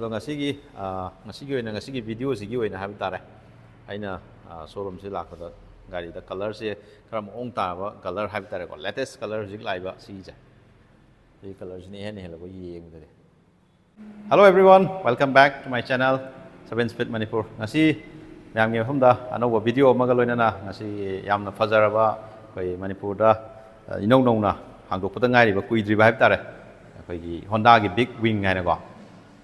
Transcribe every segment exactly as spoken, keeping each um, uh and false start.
ꯑꯗꯣ ꯉꯁꯤꯒꯤ ꯑ, ꯉꯁꯤꯒꯤ ꯑꯣꯏꯅ, ꯉꯁꯤꯒꯤ ꯚꯤꯗꯤꯑꯣꯁꯤꯒꯤ ꯑꯣꯏꯅ ꯍꯥꯏꯕ ꯇꯥꯔꯦ, ꯑꯩꯅ ꯁꯣꯔꯨꯝꯁꯤ ꯂꯥꯛꯄꯗ ꯒꯥꯔꯤꯗ ꯀꯂꯔꯁꯦ ꯈꯔ ꯃꯑꯣꯡ ꯇꯥꯕ ꯀꯂꯔ ꯍꯥꯏꯕ ꯇꯥꯔꯦꯀꯣ, ꯂꯦꯇꯦꯁ ꯀꯂꯔ ꯍꯧꯖꯤꯛ ꯂꯥꯛꯏꯕ ꯁꯤꯒꯤꯁꯦ, ꯁꯤ ꯀꯂꯔꯁꯤꯅ ꯏꯍꯦꯟ ꯍꯦꯜꯂꯦꯀꯣ ꯌꯦꯡꯕꯗꯗꯤ꯫ Hello everyone, welcome back to my channel, Seven Speed Manipur. ꯉꯁꯤ ꯃꯌꯥꯝꯒꯤ ꯃꯐꯝꯗ ꯑꯅꯧꯕ ꯚꯤꯗꯤꯑꯣ ꯑꯃꯒ ꯂꯣꯏꯅꯅ ꯉꯁꯤ ꯌꯥꯝꯅ ꯐꯖꯔꯕ ꯑꯩꯈꯣꯏ ꯃꯅꯤꯄꯨꯔꯗ, ꯑ, ꯏꯅꯧ ꯅꯧꯅ ꯍꯥꯡꯗꯣꯛꯄꯗ ꯉꯥꯏꯔꯤꯕ, ꯀꯨꯏꯗ꯭ꯔꯤꯕ ꯍꯥꯏꯕ ꯇꯥꯔꯦ, ꯑꯩꯈꯣꯏꯒꯤ ꯍꯣꯟꯗꯥꯒꯤ ꯕꯤꯛ ꯋꯤꯡ ꯍꯥꯏꯅꯀꯣ,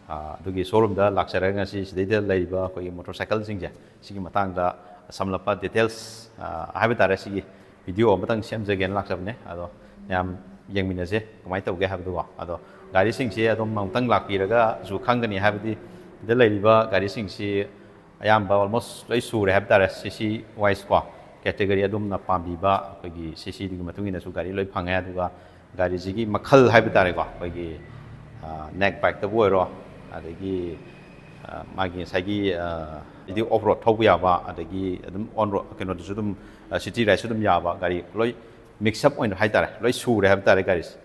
ꯑ, ꯑꯗꯨꯒꯤ ꯁꯣꯔꯨꯝꯗ ꯂꯥꯛꯆꯔꯒ ꯉꯁꯤ ꯁꯤꯗꯩꯗ ꯂꯩꯔꯤꯕ ꯑꯩꯈꯣꯏꯒꯤ ꯃꯣꯇꯣꯔ ꯁꯥꯏꯀꯜꯁꯤꯡꯁꯦ ꯁꯤꯒꯤ ꯃꯇꯥꯡꯗ ꯁꯝꯂꯞꯄ ꯗꯤꯇꯦꯜꯁ, ꯑ, ꯍꯥꯏꯕ ꯇꯥꯔꯦ, ꯁꯤꯒꯤ ꯚꯤꯗꯤꯑꯣ ꯑꯃꯇꯪ ꯁꯦꯝꯖꯒꯦꯅ ꯂꯥꯛꯆꯕꯅꯦ꯫ ꯑꯗꯣ ꯃꯌꯥꯝ ꯌꯦꯡꯃꯤꯟꯅꯁꯦ ꯀꯃꯥꯏꯅ ꯇꯧꯒꯦ ꯍꯥꯏꯕꯗꯨꯀꯣ꯫ ꯑꯗꯣ ꯒꯥꯔꯤꯁꯤꯡꯁꯦ ꯑꯗꯨꯝ ꯑꯃꯨꯛꯇꯪ ꯂꯥꯛꯄꯤꯔꯒꯁꯨ ꯈꯪꯒꯅꯤ, ꯍꯥꯏꯕꯗꯤ ꯁꯤꯗ ꯂꯩꯔꯤꯕ ꯒꯥꯔꯤꯁꯤꯡꯁꯤ ꯑꯌꯥꯝꯕ almost ꯂꯣꯏ ꯁꯨꯔꯦ ꯍꯥꯏꯕ ꯇꯥꯔꯦ, ꯁꯤ ꯁꯤ ꯋꯥꯏꯁ ꯀꯣ, ꯀꯦꯇꯦꯒꯣꯔꯤ ꯑꯗꯣꯝꯅ ꯄꯥꯝꯕꯤꯕ ꯑꯩꯈꯣꯏꯒꯤ ꯁꯤ ꯁꯤꯗꯨꯒꯤ ꯃꯇꯨꯡ ꯏꯟꯅꯁꯨ ꯒꯥꯔꯤ ꯂꯣꯏ ꯐꯪꯉꯦ꯫ ꯑꯗꯨꯒ ꯒꯥꯔꯤꯁꯤꯒꯤ ꯃꯈꯜ ꯍꯥꯏꯕ ꯇꯥꯔꯦꯀꯣ, ꯑꯩꯈꯣꯏꯒꯤ ꯅꯦꯛ ꯕꯥꯏꯛꯇꯕꯨ ꯑꯣꯏꯔꯣ, ꯑꯗꯒꯤ ꯑ, ꯃꯥꯒꯤ ꯉꯁꯥꯏꯒꯤ, ꯑ, ꯍꯥꯏꯗꯤ ꯑꯣꯐ ꯔꯣꯗ ꯊꯧꯕ ꯌꯥꯕ, ꯑꯗꯒꯤ ꯑꯗꯨꯝ ꯑꯣꯟ ꯔꯣꯗ, ꯀꯩꯅꯣꯗꯁꯨ ꯑꯗꯨꯝ, ꯑ, ꯁꯤꯇꯤ ꯔꯥꯏꯗꯁꯨ ꯑꯗꯨꯝ ꯌꯥꯕ ꯒꯥꯔꯤ ꯂꯣꯏ ꯃꯤꯛꯁ ꯑꯞ ꯑꯣꯏꯅ ꯍꯥꯏ ꯇꯥꯔꯦ, ꯂꯣꯏ ꯁꯨꯔꯦ ꯍꯥꯏꯕ ꯇꯥꯔꯦ ꯒꯥꯔꯤꯁꯦ꯫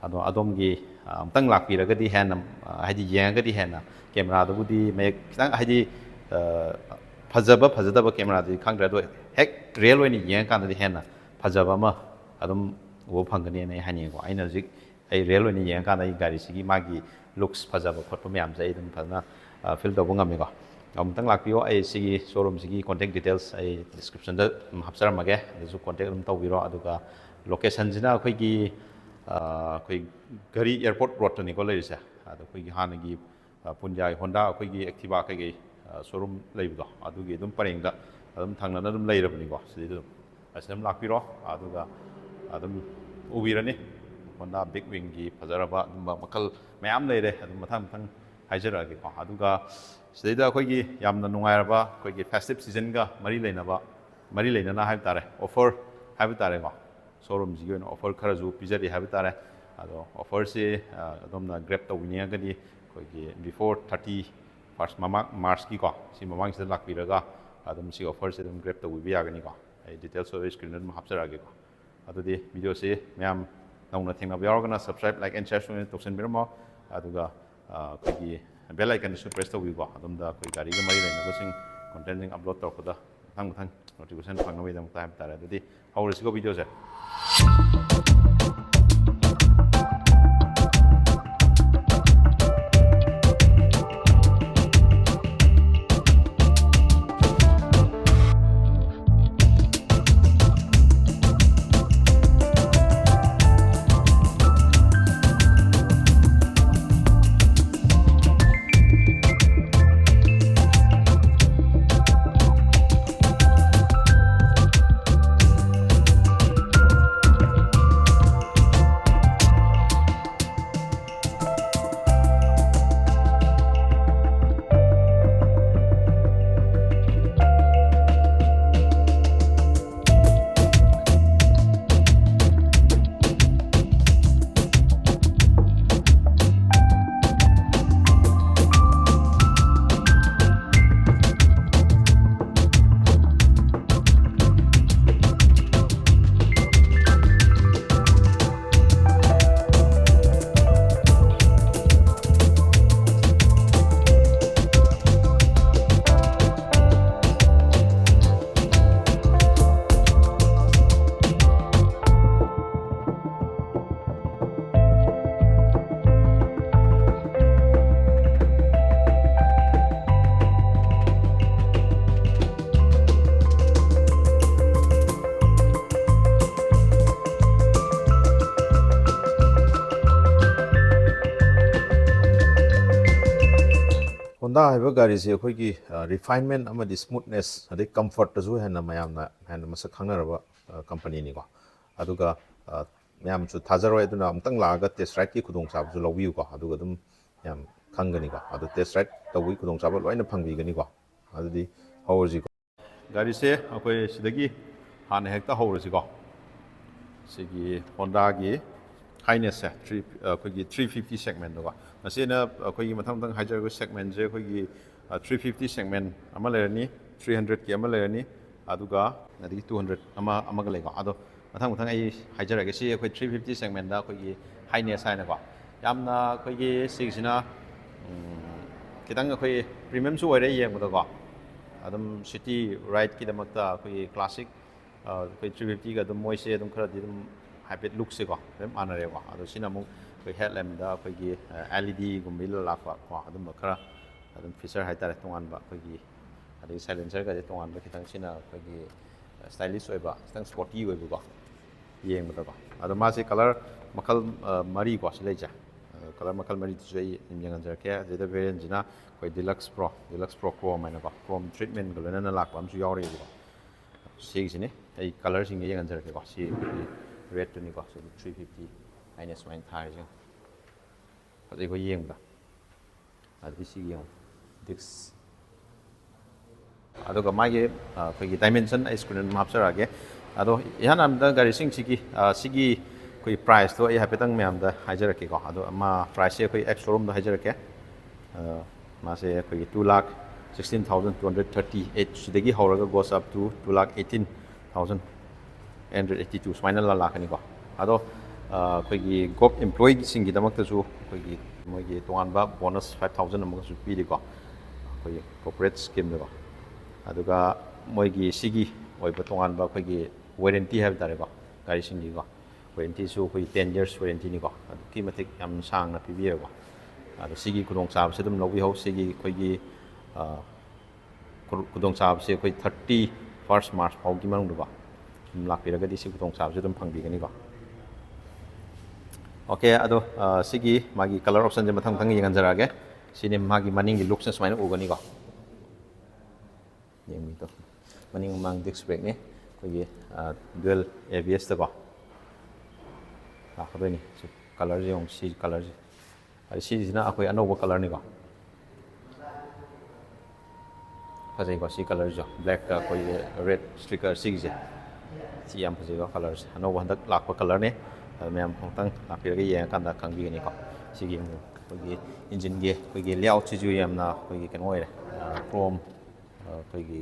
ꯑꯗꯣ ꯑꯗꯣꯝꯒꯤ, ꯑ, ꯑꯃꯨꯛꯇꯪ ꯂꯥꯛꯄꯤꯔꯒꯗꯤ ꯍꯦꯟꯅ, ꯑ, ꯍꯥꯏꯗꯤ ꯌꯦꯡꯉꯒꯗꯤ ꯍꯦꯟꯅ ꯀꯦꯃꯦꯔꯥꯗꯨꯕꯨꯗꯤ ꯃꯌꯦꯛ ꯈꯤꯇꯪ ꯍꯥꯏꯗꯤ, ꯑ, ꯐꯖꯕ ꯐꯖꯗꯕ ꯀꯦꯃꯦꯔꯥꯗꯨꯗꯤ ꯈꯪꯗ꯭ꯔꯦ, ꯑꯗꯣ ꯍꯦꯛ ꯔꯤꯌꯦꯜ ꯑꯣꯏꯅ ꯌꯦꯡꯉꯀꯥꯟꯗꯗꯤ ꯍꯦꯟꯅ ꯐꯖꯕ ꯑꯃ ꯑꯗꯨꯝ ꯎꯕ ꯐꯪꯒꯅꯤꯅ ꯑꯩ ꯍꯥꯏꯅꯤꯡꯉꯤꯀꯣ꯫ ꯑꯩꯅ ꯍꯧꯖꯤꯛ ꯑꯩ ꯔꯤꯌꯦꯜ ꯑꯣꯏꯅ ꯌꯦꯡꯉꯀꯥꯟꯗ ꯑꯩ ꯒꯥꯔꯤꯁꯤꯒꯤ ꯃꯥꯒꯤ ꯂꯨꯛꯁ ꯐꯖꯕ ꯈꯣꯠꯄ ꯃꯌꯥꯝꯁꯦ ꯑꯩ ꯑꯗꯨꯝ ꯐꯖꯅ, ꯑ, ꯐꯤꯜ ꯇꯧꯕ ꯉꯝꯃꯤꯀꯣ꯫ ꯑꯃꯨꯛꯇꯪ ꯂꯥꯛꯄꯤꯌꯣ, ꯑꯩ ꯁꯤꯒꯤ ꯁꯣꯔꯨꯝꯁꯤꯒꯤ ꯀꯣꯟꯇꯦꯛ ꯗꯤꯇꯦꯜꯁ ꯑꯩ ꯗꯤꯁꯀ꯭ꯔꯤꯞꯁꯟꯗ ꯑꯗꯨꯝ ꯍꯥꯞꯆꯔꯝꯃꯒꯦ, ꯑꯗꯨꯁꯨ ꯀꯣꯟꯇꯦꯛ ꯑꯗꯨꯝ ꯇꯧꯕꯤꯔꯣ꯫ ꯑꯗꯨꯒ ꯂꯣꯀꯦꯁꯟꯁꯤꯅ ꯑꯩꯈꯣꯏꯒꯤ, ꯑ, ꯑꯩꯈꯣꯏ ꯘꯔꯤ ꯑꯦꯌꯥꯔꯄꯣꯔꯠ ꯔꯣꯗꯇꯅꯤꯀꯣ ꯂꯩꯔꯤꯁꯦ꯫ ꯑꯗꯣ ꯑꯩꯈꯣꯏꯒꯤ ꯍꯥꯟꯅꯒꯤ, ꯑ, ꯄꯨꯟꯖꯥꯒꯤ ꯍꯣꯟꯗꯥ ꯑꯩꯈꯣꯏꯒꯤ ꯑꯦꯛꯇꯤꯚꯥ ꯀꯩꯀꯩ, ꯑ, ꯁꯣꯔꯨꯝ ꯂꯩꯕꯗꯣ, ꯑꯗꯨꯒꯤ ꯑꯗꯨꯝ ꯄꯔꯦꯡꯗ ꯑꯗꯨꯝ ꯊꯪꯅꯅ ꯑꯗꯨꯝ ꯂꯩꯔꯕꯅꯤꯀꯣ꯫ ꯁꯤꯗꯩꯗ ꯑꯗꯨꯝ ꯑꯁꯤꯗ ꯑꯗꯨꯝ ꯂꯥꯛꯄꯤꯔꯣ, ꯑꯗꯨꯒ ꯑꯗꯨꯝ ꯎꯕꯤꯔꯅꯤ꯫ ꯍꯣꯟꯗꯥ ꯕꯤꯛ ꯋꯤꯡꯒꯤ ꯐꯖꯔꯕ ꯑꯗꯨꯝꯕ ꯃꯈꯜ ꯃꯌꯥꯝ ꯂꯩꯔꯦ, ꯑꯗꯨꯝ ꯃꯊꯪ ꯃꯊꯪ ꯍꯥꯏꯖꯔꯛꯑꯒꯦꯀꯣ꯫ ꯑꯗꯨꯒ ꯁꯤꯗꯩꯗ ꯑꯩꯈꯣꯏꯒꯤ ꯌꯥꯝꯅ ꯅꯨꯡꯉꯥꯏꯔꯕ ꯑꯩꯈꯣꯏꯒꯤ ꯐꯦꯁꯇꯤꯚ ꯁꯤꯖꯟꯒ ꯃꯔꯤ ꯂꯩꯅꯕ, ꯃꯔꯤ ꯂꯩꯅꯅ ꯍꯥꯏꯕ ꯇꯥꯔꯦ, ꯑꯣꯐꯔ ꯍꯥꯏꯕ ꯇꯥꯔꯦꯀꯣ, ꯁꯣꯔꯨꯝꯁꯤꯒꯤ ꯑꯣꯏꯅ ꯑꯣꯐꯔ ꯈꯔꯁꯨ ꯄꯤꯖꯔꯤ ꯍꯥꯏꯕ ꯇꯥꯔꯦ꯫ ꯑꯗꯣ ꯑꯣꯐꯔꯁꯤ, ꯑ, ꯑꯗꯣꯝꯅ ꯒ꯭ꯔꯦꯞ ꯇꯧꯕꯤꯅꯤꯡꯉꯒꯗꯤ ꯑꯩꯈꯣꯏꯒꯤ before thirty first ꯃꯃꯥꯡ, ꯃꯥꯔꯆꯀꯤꯀꯣ, ꯁꯤ ꯃꯃꯥꯡꯁꯤꯗ ꯂꯥꯛꯄꯤꯔꯒ ꯑꯗꯨꯝ ꯁꯤ ꯑꯣꯐꯔꯁꯦ ꯑꯗꯨꯝ ꯒ꯭ꯔꯦꯞ ꯇꯧꯕꯤꯕ ꯌꯥꯒꯅꯤꯀꯣ꯫ ꯑꯩ ꯗꯤꯇꯦꯜꯁ ꯑꯣꯏꯕ ꯁ꯭ꯀ꯭ꯔꯤꯟꯗ ꯑꯗꯨꯝ ꯍꯥꯞꯆꯔꯛꯑꯒꯦꯀꯣ꯫ ꯑꯗꯨꯗꯤ ꯚꯤꯗꯤꯑꯣꯁꯤ ꯃꯌꯥꯝ ꯅꯧꯅ ꯊꯦꯡꯅꯕ ꯌꯥꯎꯔꯒꯅ subscribe, like and share ꯁꯣꯏꯗꯅ ꯇꯧꯁꯟꯕꯤꯔꯝꯃꯣ꯫ ꯑꯗꯨꯒ, ꯑ, ꯑꯩꯈꯣꯏꯒꯤ Bell icon ꯁꯨ press ꯇꯧꯕꯤꯌꯨꯀꯣ꯫ ꯑꯗꯣꯝꯗ ꯑꯩꯈꯣꯏ ꯒꯥꯔꯤꯒ ꯃꯔꯤ ꯂꯩꯅꯕꯁꯤꯡ, content ꯁꯤꯡ upload ꯇꯧꯔꯛꯄꯗ ꯃꯊꯪ ꯃꯊꯪ notification ꯐꯪꯅꯕꯒꯤꯗꯃꯛꯇ ꯍꯥꯏꯕ ꯇꯥꯔꯦ꯫ ꯑꯗꯨꯗꯤ ꯍꯧꯔꯁꯤꯀꯣ video ꯁꯦ꯫ Honda ꯍꯥꯏꯕ ꯒꯥꯔꯤꯁꯦ ꯑꯩꯈꯣꯏꯒꯤ, ꯑ, refinement ꯑꯃꯗꯤ smoothness ꯑꯗꯩ comfort ꯇꯁꯨ ꯍꯦꯟꯅ ꯃꯌꯥꯝꯅ ꯍꯦꯟꯅ ꯃꯁꯛ ꯈꯪꯅꯔꯕ, ꯑ, company ꯅꯤꯀꯣ꯫ ꯑꯗꯨꯒ, ꯑ, ꯃꯌꯥꯝꯁꯨ ꯊꯥꯖꯔꯣꯏ, ꯑꯗꯨꯅ ꯑꯃꯨꯛꯇꯪ ꯂꯥꯛꯑꯒ test ride ꯀꯤ ꯈꯨꯗꯣꯡꯆꯥꯕꯁꯨ ꯂꯧꯕꯤꯌꯨꯀꯣ, ꯑꯗꯨꯒ ꯑꯗꯨꯝ ꯌꯥꯝ ꯈꯪꯒꯅꯤꯀꯣ꯫ ꯑꯗꯣ test ride ꯇꯧꯕꯒꯤ ꯈꯨꯗꯣꯡꯆꯥꯕ ꯂꯣꯏꯅ ꯐꯪꯕꯤꯒꯅꯤꯀꯣ꯫ ꯑꯗꯨꯗꯤ ꯍꯧꯔꯁꯤꯀꯣ꯫ ꯒꯥꯔꯤꯁꯦ ꯑꯩꯈꯣꯏ ꯁꯤꯗꯒꯤ ꯍꯥꯟꯅ ꯍꯦꯛꯇ ꯍꯧꯔꯁꯤꯀꯣ꯫ ꯁꯤꯒꯤ Honda ꯒꯤ Highnet ꯁꯦ, three, ꯑꯩꯈꯣꯏꯒꯤ three fifty segment ꯗꯀꯣ꯫ ꯃꯁꯤꯅ ꯑꯩꯈꯣꯏꯒꯤ ꯃꯊꯪ ꯃꯊꯪ ꯍꯥꯏꯖꯔꯒ segment ꯁꯦ ꯑꯩꯈꯣꯏꯒꯤ, ꯑ, three fifty segment ꯑꯃ ꯂꯩꯔꯅꯤ, three hundred ꯀꯤ ꯑꯃ ꯂꯩꯔꯅꯤ, ꯑꯗꯨꯒ ꯑꯗꯒꯤ two hundred ꯑꯃ, ꯑꯃꯒ ꯂꯩꯀꯣ꯫ ꯑꯗꯣ ꯃꯊꯪ ꯃꯊꯪ ꯑꯩ ꯍꯥꯏꯖꯔꯒꯦ꯫ ꯁꯤ ꯑꯩꯈꯣꯏ three fifty segment ꯗ ꯑꯩꯈꯣꯏꯒꯤ Highnet ꯍꯥꯏꯅꯀꯣ꯫ ꯌꯥꯝꯅ ꯑꯩꯈꯣꯏꯒꯤ ꯁꯤꯒꯤꯁꯤꯅ, ꯎꯝ, ꯈꯤꯇꯪ ꯑꯩꯈꯣꯏ ꯄ꯭ꯔꯤꯃꯤꯌꯝꯁꯨ ꯑꯣꯏꯔꯦ ꯌꯦꯡꯕꯗꯀꯣ꯫ ꯑꯗꯨꯝ ꯁꯤꯇꯤ ꯔꯥꯏꯗꯀꯤꯗꯃꯛꯇ ꯑꯩꯈꯣꯏꯒꯤ ꯀ꯭ꯂꯥꯁꯤꯛ ꯑꯩꯈꯣꯏ ꯊ꯭ꯔꯤ ꯐꯤꯐꯇꯤꯒ ꯑꯗꯨꯝ ꯃꯣꯏꯁꯦ ꯑꯗꯨꯝ ꯈꯔꯗꯤ ꯑꯗꯨꯝ ꯍꯥꯏꯐꯦꯠ ꯂꯨꯛꯁꯦꯀꯣ ꯍꯥꯏꯐꯦꯠ ꯃꯥꯟꯅꯔꯦꯀꯣ꯫ ꯑꯗꯣ ꯁꯤꯅ ꯑꯃꯨꯛ ꯑꯩꯈꯣꯏ ꯍꯦꯠ ꯂꯦꯝꯗ ꯑꯩꯈꯣꯏꯒꯤ ꯑꯦꯜ ꯏ ꯗꯤꯒꯨꯝꯕ ꯏꯜꯂ ꯂꯥꯛꯄ ꯀꯣ, ꯑꯗꯨꯝꯕ ꯈꯔ ꯑꯗꯨꯝ ꯐꯤꯆꯔ ꯍꯥꯏꯇꯥꯔꯦ ꯇꯣꯉꯥꯟꯕ ꯑꯩꯈꯣꯏꯒꯤ, ꯑꯗꯒꯤ ꯁꯥꯏꯂꯦꯟꯁꯔꯒꯁꯦ ꯇꯣꯉꯥꯟꯕ ꯈꯤꯇꯪ꯫ ꯁꯤꯅ ꯑꯩꯈꯣꯏꯒꯤ ꯁ꯭ꯇꯥꯏꯂꯤꯁ ꯑꯣꯏꯕ, ꯈꯤꯇꯪ ꯁ꯭ꯄꯣꯔꯇꯤ ꯑꯣꯏꯕꯀꯣ ꯌꯦꯡꯕꯗꯀꯣ꯫ ꯑꯗꯣ ꯃꯥꯁꯦ ꯀꯂꯔ ꯃꯈꯜ ꯃꯔꯤꯀꯣ ꯁꯤ ꯂꯩꯁꯦ꯫ ꯀꯂꯔ ꯃꯈꯜ ꯃꯔꯤꯗꯨꯁꯨ ꯑꯩ ꯑꯗꯨꯝ ꯌꯦꯡꯍꯟꯖꯔꯛꯀꯦ꯫ ꯑꯁꯤꯗ ꯚꯦꯔꯤꯌꯦꯟꯁꯤꯅ ꯑꯩꯈꯣꯏ deluxe pro, deluxe pro chrome ꯍꯥꯏꯅꯀꯣ, ꯀ꯭ꯔꯣꯝ ꯇ꯭ꯔꯤꯠꯃꯦꯟꯒ ꯂꯣꯏꯅꯅ ꯂꯥꯛꯄ ꯑꯃꯁꯨ ꯌꯥꯎꯔꯤꯕꯀꯣ꯫ ꯁꯤꯒꯤꯁꯤꯅꯦ ꯑꯩ ꯀꯂꯔꯁꯤꯡꯒ ꯌꯦꯡꯍꯟꯖꯔꯛꯀꯦꯀꯣ꯫ ꯁꯤ ꯑꯩꯈꯣꯏꯒꯤ ꯔꯦꯠꯇꯨꯅꯤꯀꯣ, ꯁꯤꯗꯤ ꯊ꯭ꯔꯤ ꯐꯤꯐꯇꯤ ꯍꯥꯏꯅ ꯁꯨꯃꯥꯏꯅ ꯊꯥꯔꯤꯁꯦ꯫ ꯐꯖꯩꯀꯣ ꯌꯦꯡꯕꯗ꯫ ꯑꯗꯒꯤ ꯁꯤꯒꯤ ꯌꯦꯡꯉꯣ, ꯗꯤꯛꯁ꯫ ꯑꯗꯨꯒ ꯃꯥꯒꯤ ꯑꯩꯈꯣꯏꯒꯤ ꯗꯥꯏꯃꯦꯟꯁꯟ ꯑꯩ ꯁ꯭ꯀ꯭ꯔꯤꯟ ꯑꯗꯨꯝ ꯍꯥꯞꯆꯔꯛꯑꯒꯦ꯫ ꯑꯗꯣ ꯏꯍꯥꯟ ꯍꯥꯟꯕꯗ ꯒꯥꯔꯤꯁꯤꯡꯁꯤꯒꯤ ꯁꯤꯒꯤ ꯑꯩꯈꯣꯏ ꯄ꯭ꯔꯥꯏꯁꯇꯣ ꯑꯩ ꯍꯥꯏꯐꯦꯠꯇꯪ ꯃꯌꯥꯝꯗ ꯍꯥꯏꯖꯔꯛꯀꯦꯀꯣ꯫ ꯑꯗꯣ ꯃꯥ ꯄ꯭ꯔꯥꯏꯁꯁꯦ ꯑꯩꯈꯣꯏ ꯑꯦꯛꯁ ꯁꯣꯔꯨꯝꯗ ꯍꯥꯏꯖꯔꯛꯀꯦ꯫ ꯃꯥꯁꯦ ꯑꯩꯈꯣꯏꯒꯤ two lakh sixteen thousand two hundred thirty eight, ꯁꯤꯗꯒꯤ ꯍꯧꯔꯒ goes up to two lakh eighteen thousand eight hundred eighty two ꯁꯨꯃꯥꯏꯅ ꯂꯥꯛꯀꯅꯤꯀꯣ꯫ ꯑꯗꯣ ꯑꯩꯈꯣꯏꯒꯤ ꯒꯣꯞ ꯏꯝꯄ꯭ꯂꯣꯌꯤꯁꯤꯡꯒꯤꯗꯃꯛꯇꯁꯨ ꯑꯩꯈꯣꯏꯒꯤ ꯃꯣꯏꯒꯤ ꯇꯣꯉꯥꯟꯕ ꯕꯣꯅꯁ ꯐꯥꯏꯚ ꯊꯥꯎꯖꯟ ꯑꯃꯒꯁꯨ ꯄꯤꯔꯤꯀꯣ, ꯑꯩꯈꯣꯏꯒꯤ ꯀꯣꯔꯄꯣꯔꯦꯠ ꯁ꯭ꯀꯤꯝꯗꯀꯣ꯫ ꯑꯗꯨꯒ ꯃꯣꯏꯒꯤ ꯁꯤꯒꯤ ꯑꯣꯏꯕ ꯇꯣꯉꯥꯟꯕ ꯑꯩꯈꯣꯏꯒꯤ ꯋꯥꯔꯦꯟꯇꯤ ꯍꯥꯏꯕ ꯇꯥꯔꯦꯀꯣ, ꯒꯥꯔꯤꯁꯤꯡꯒꯤꯀꯣ꯫ ꯋꯥꯔꯦꯟꯇꯤꯁꯨ ꯑꯩꯈꯣꯏ ten years ꯋꯥꯔꯦꯟꯇꯤꯅꯤꯀꯣ, ꯑꯗꯨꯛꯀꯤ ꯃꯇꯤꯛ ꯌꯥꯝ ꯁꯥꯡꯅ ꯄꯤꯕꯤꯌꯦꯕꯀꯣ꯫ ꯑꯗꯣ ꯁꯤꯒꯤ ꯈꯨꯗꯣꯡꯆꯥꯕꯁꯦ ꯑꯗꯨꯝ ꯂꯧꯕꯤꯍꯧ꯫ ꯁꯤꯒꯤ ꯑꯩꯈꯣꯏꯒꯤ ꯈꯨꯗꯣꯡꯆꯥꯕꯁꯦ ꯑꯩꯈꯣꯏ thirty first March ꯐꯥꯎꯒꯤ ꯃꯅꯨꯡꯗꯀꯣ ꯑꯗꯨꯝ ꯂꯥꯛꯄꯤꯔꯒꯗꯤ ꯁꯤ ꯈꯨꯗꯣꯡꯆꯥꯕꯁꯦ ꯑꯗꯨꯝ ꯐꯪꯕꯤꯒꯅꯤꯀꯣ꯫ ꯑꯣꯀꯦ, ꯑꯗꯣ ꯁꯤꯒꯤ ꯃꯥꯒꯤ ꯀꯂꯔ ꯑꯣꯞꯁꯟꯁꯦ ꯃꯊꯪ ꯃꯊꯪ ꯌꯦꯡꯍꯟꯖꯔꯛꯑꯒꯦ꯫ ꯁꯤꯅꯤ ꯃꯥꯒꯤ ꯃꯅꯤꯡꯒꯤ ꯂꯨꯛꯁꯦ ꯁꯨꯃꯥꯏꯅ ꯎꯒꯅꯤꯀꯣ꯫ ꯌꯦꯡꯕꯤꯗꯣ, ꯃꯅꯤꯡ ꯃꯃꯥꯡ ꯗꯤꯁꯛ ꯕ꯭ꯔꯦꯛꯅꯤ꯫ ꯑꯩꯈꯣꯏꯒꯤ ꯗꯨꯋꯦꯜ ꯑꯦ ꯕꯤ ꯑꯦꯁꯇꯀꯣ ꯂꯥꯛꯀꯗꯣꯏꯅꯤ꯫ ꯁꯤ ꯀꯂꯔꯁꯦ ꯌꯦꯡꯉꯨ, ꯁꯤ ꯀꯂꯔꯁꯦ꯫ ꯑꯗ ꯁꯤꯁꯤꯅ ꯑꯩꯈꯣꯏ ꯑꯅꯧꯕ ꯀꯂꯔꯅꯤꯀꯣ꯫ ꯐꯖꯩꯀꯣ ꯁꯤ ꯀꯂꯔꯁꯤꯁꯨ, ꯕ꯭ꯂꯦꯛꯀ ꯑꯩꯈꯣꯏꯒꯤ ꯔꯦꯠ ꯁ꯭ꯂꯤꯀꯔ ꯁꯤꯒꯤꯁꯦ꯫ ꯁꯤ ꯌꯥꯝ ꯐꯖꯩꯀꯣ ꯀꯂꯔꯁꯦ, ꯑꯅꯧꯕ ꯍꯟꯗꯛ ꯂꯥꯛꯄ ꯀꯂꯔꯅꯦ꯫ ꯑꯗꯣ ꯃꯌꯥꯝ ꯑꯃꯨꯛꯇꯪ ꯂꯥꯛꯄꯤꯔꯒ ꯌꯦꯡꯉꯀꯥꯟꯗ ꯈꯪꯕꯤꯒꯅꯤꯀꯣ꯫ ꯁꯤꯒꯤ ꯑꯩꯈꯣꯏꯒꯤ ꯏꯟꯖꯤꯟꯒꯤ ꯑꯩꯈꯣꯏꯒꯤ ꯂꯦꯑꯥꯎꯠꯁꯤꯁꯨ ꯌꯥꯝꯅ ꯑꯩꯈꯣꯏꯒꯤ ꯀꯩꯅꯣ ꯑꯣꯏꯔꯦ, ꯀ꯭ꯔꯣꯝ꯫ ꯑꯩꯈꯣꯏꯒꯤ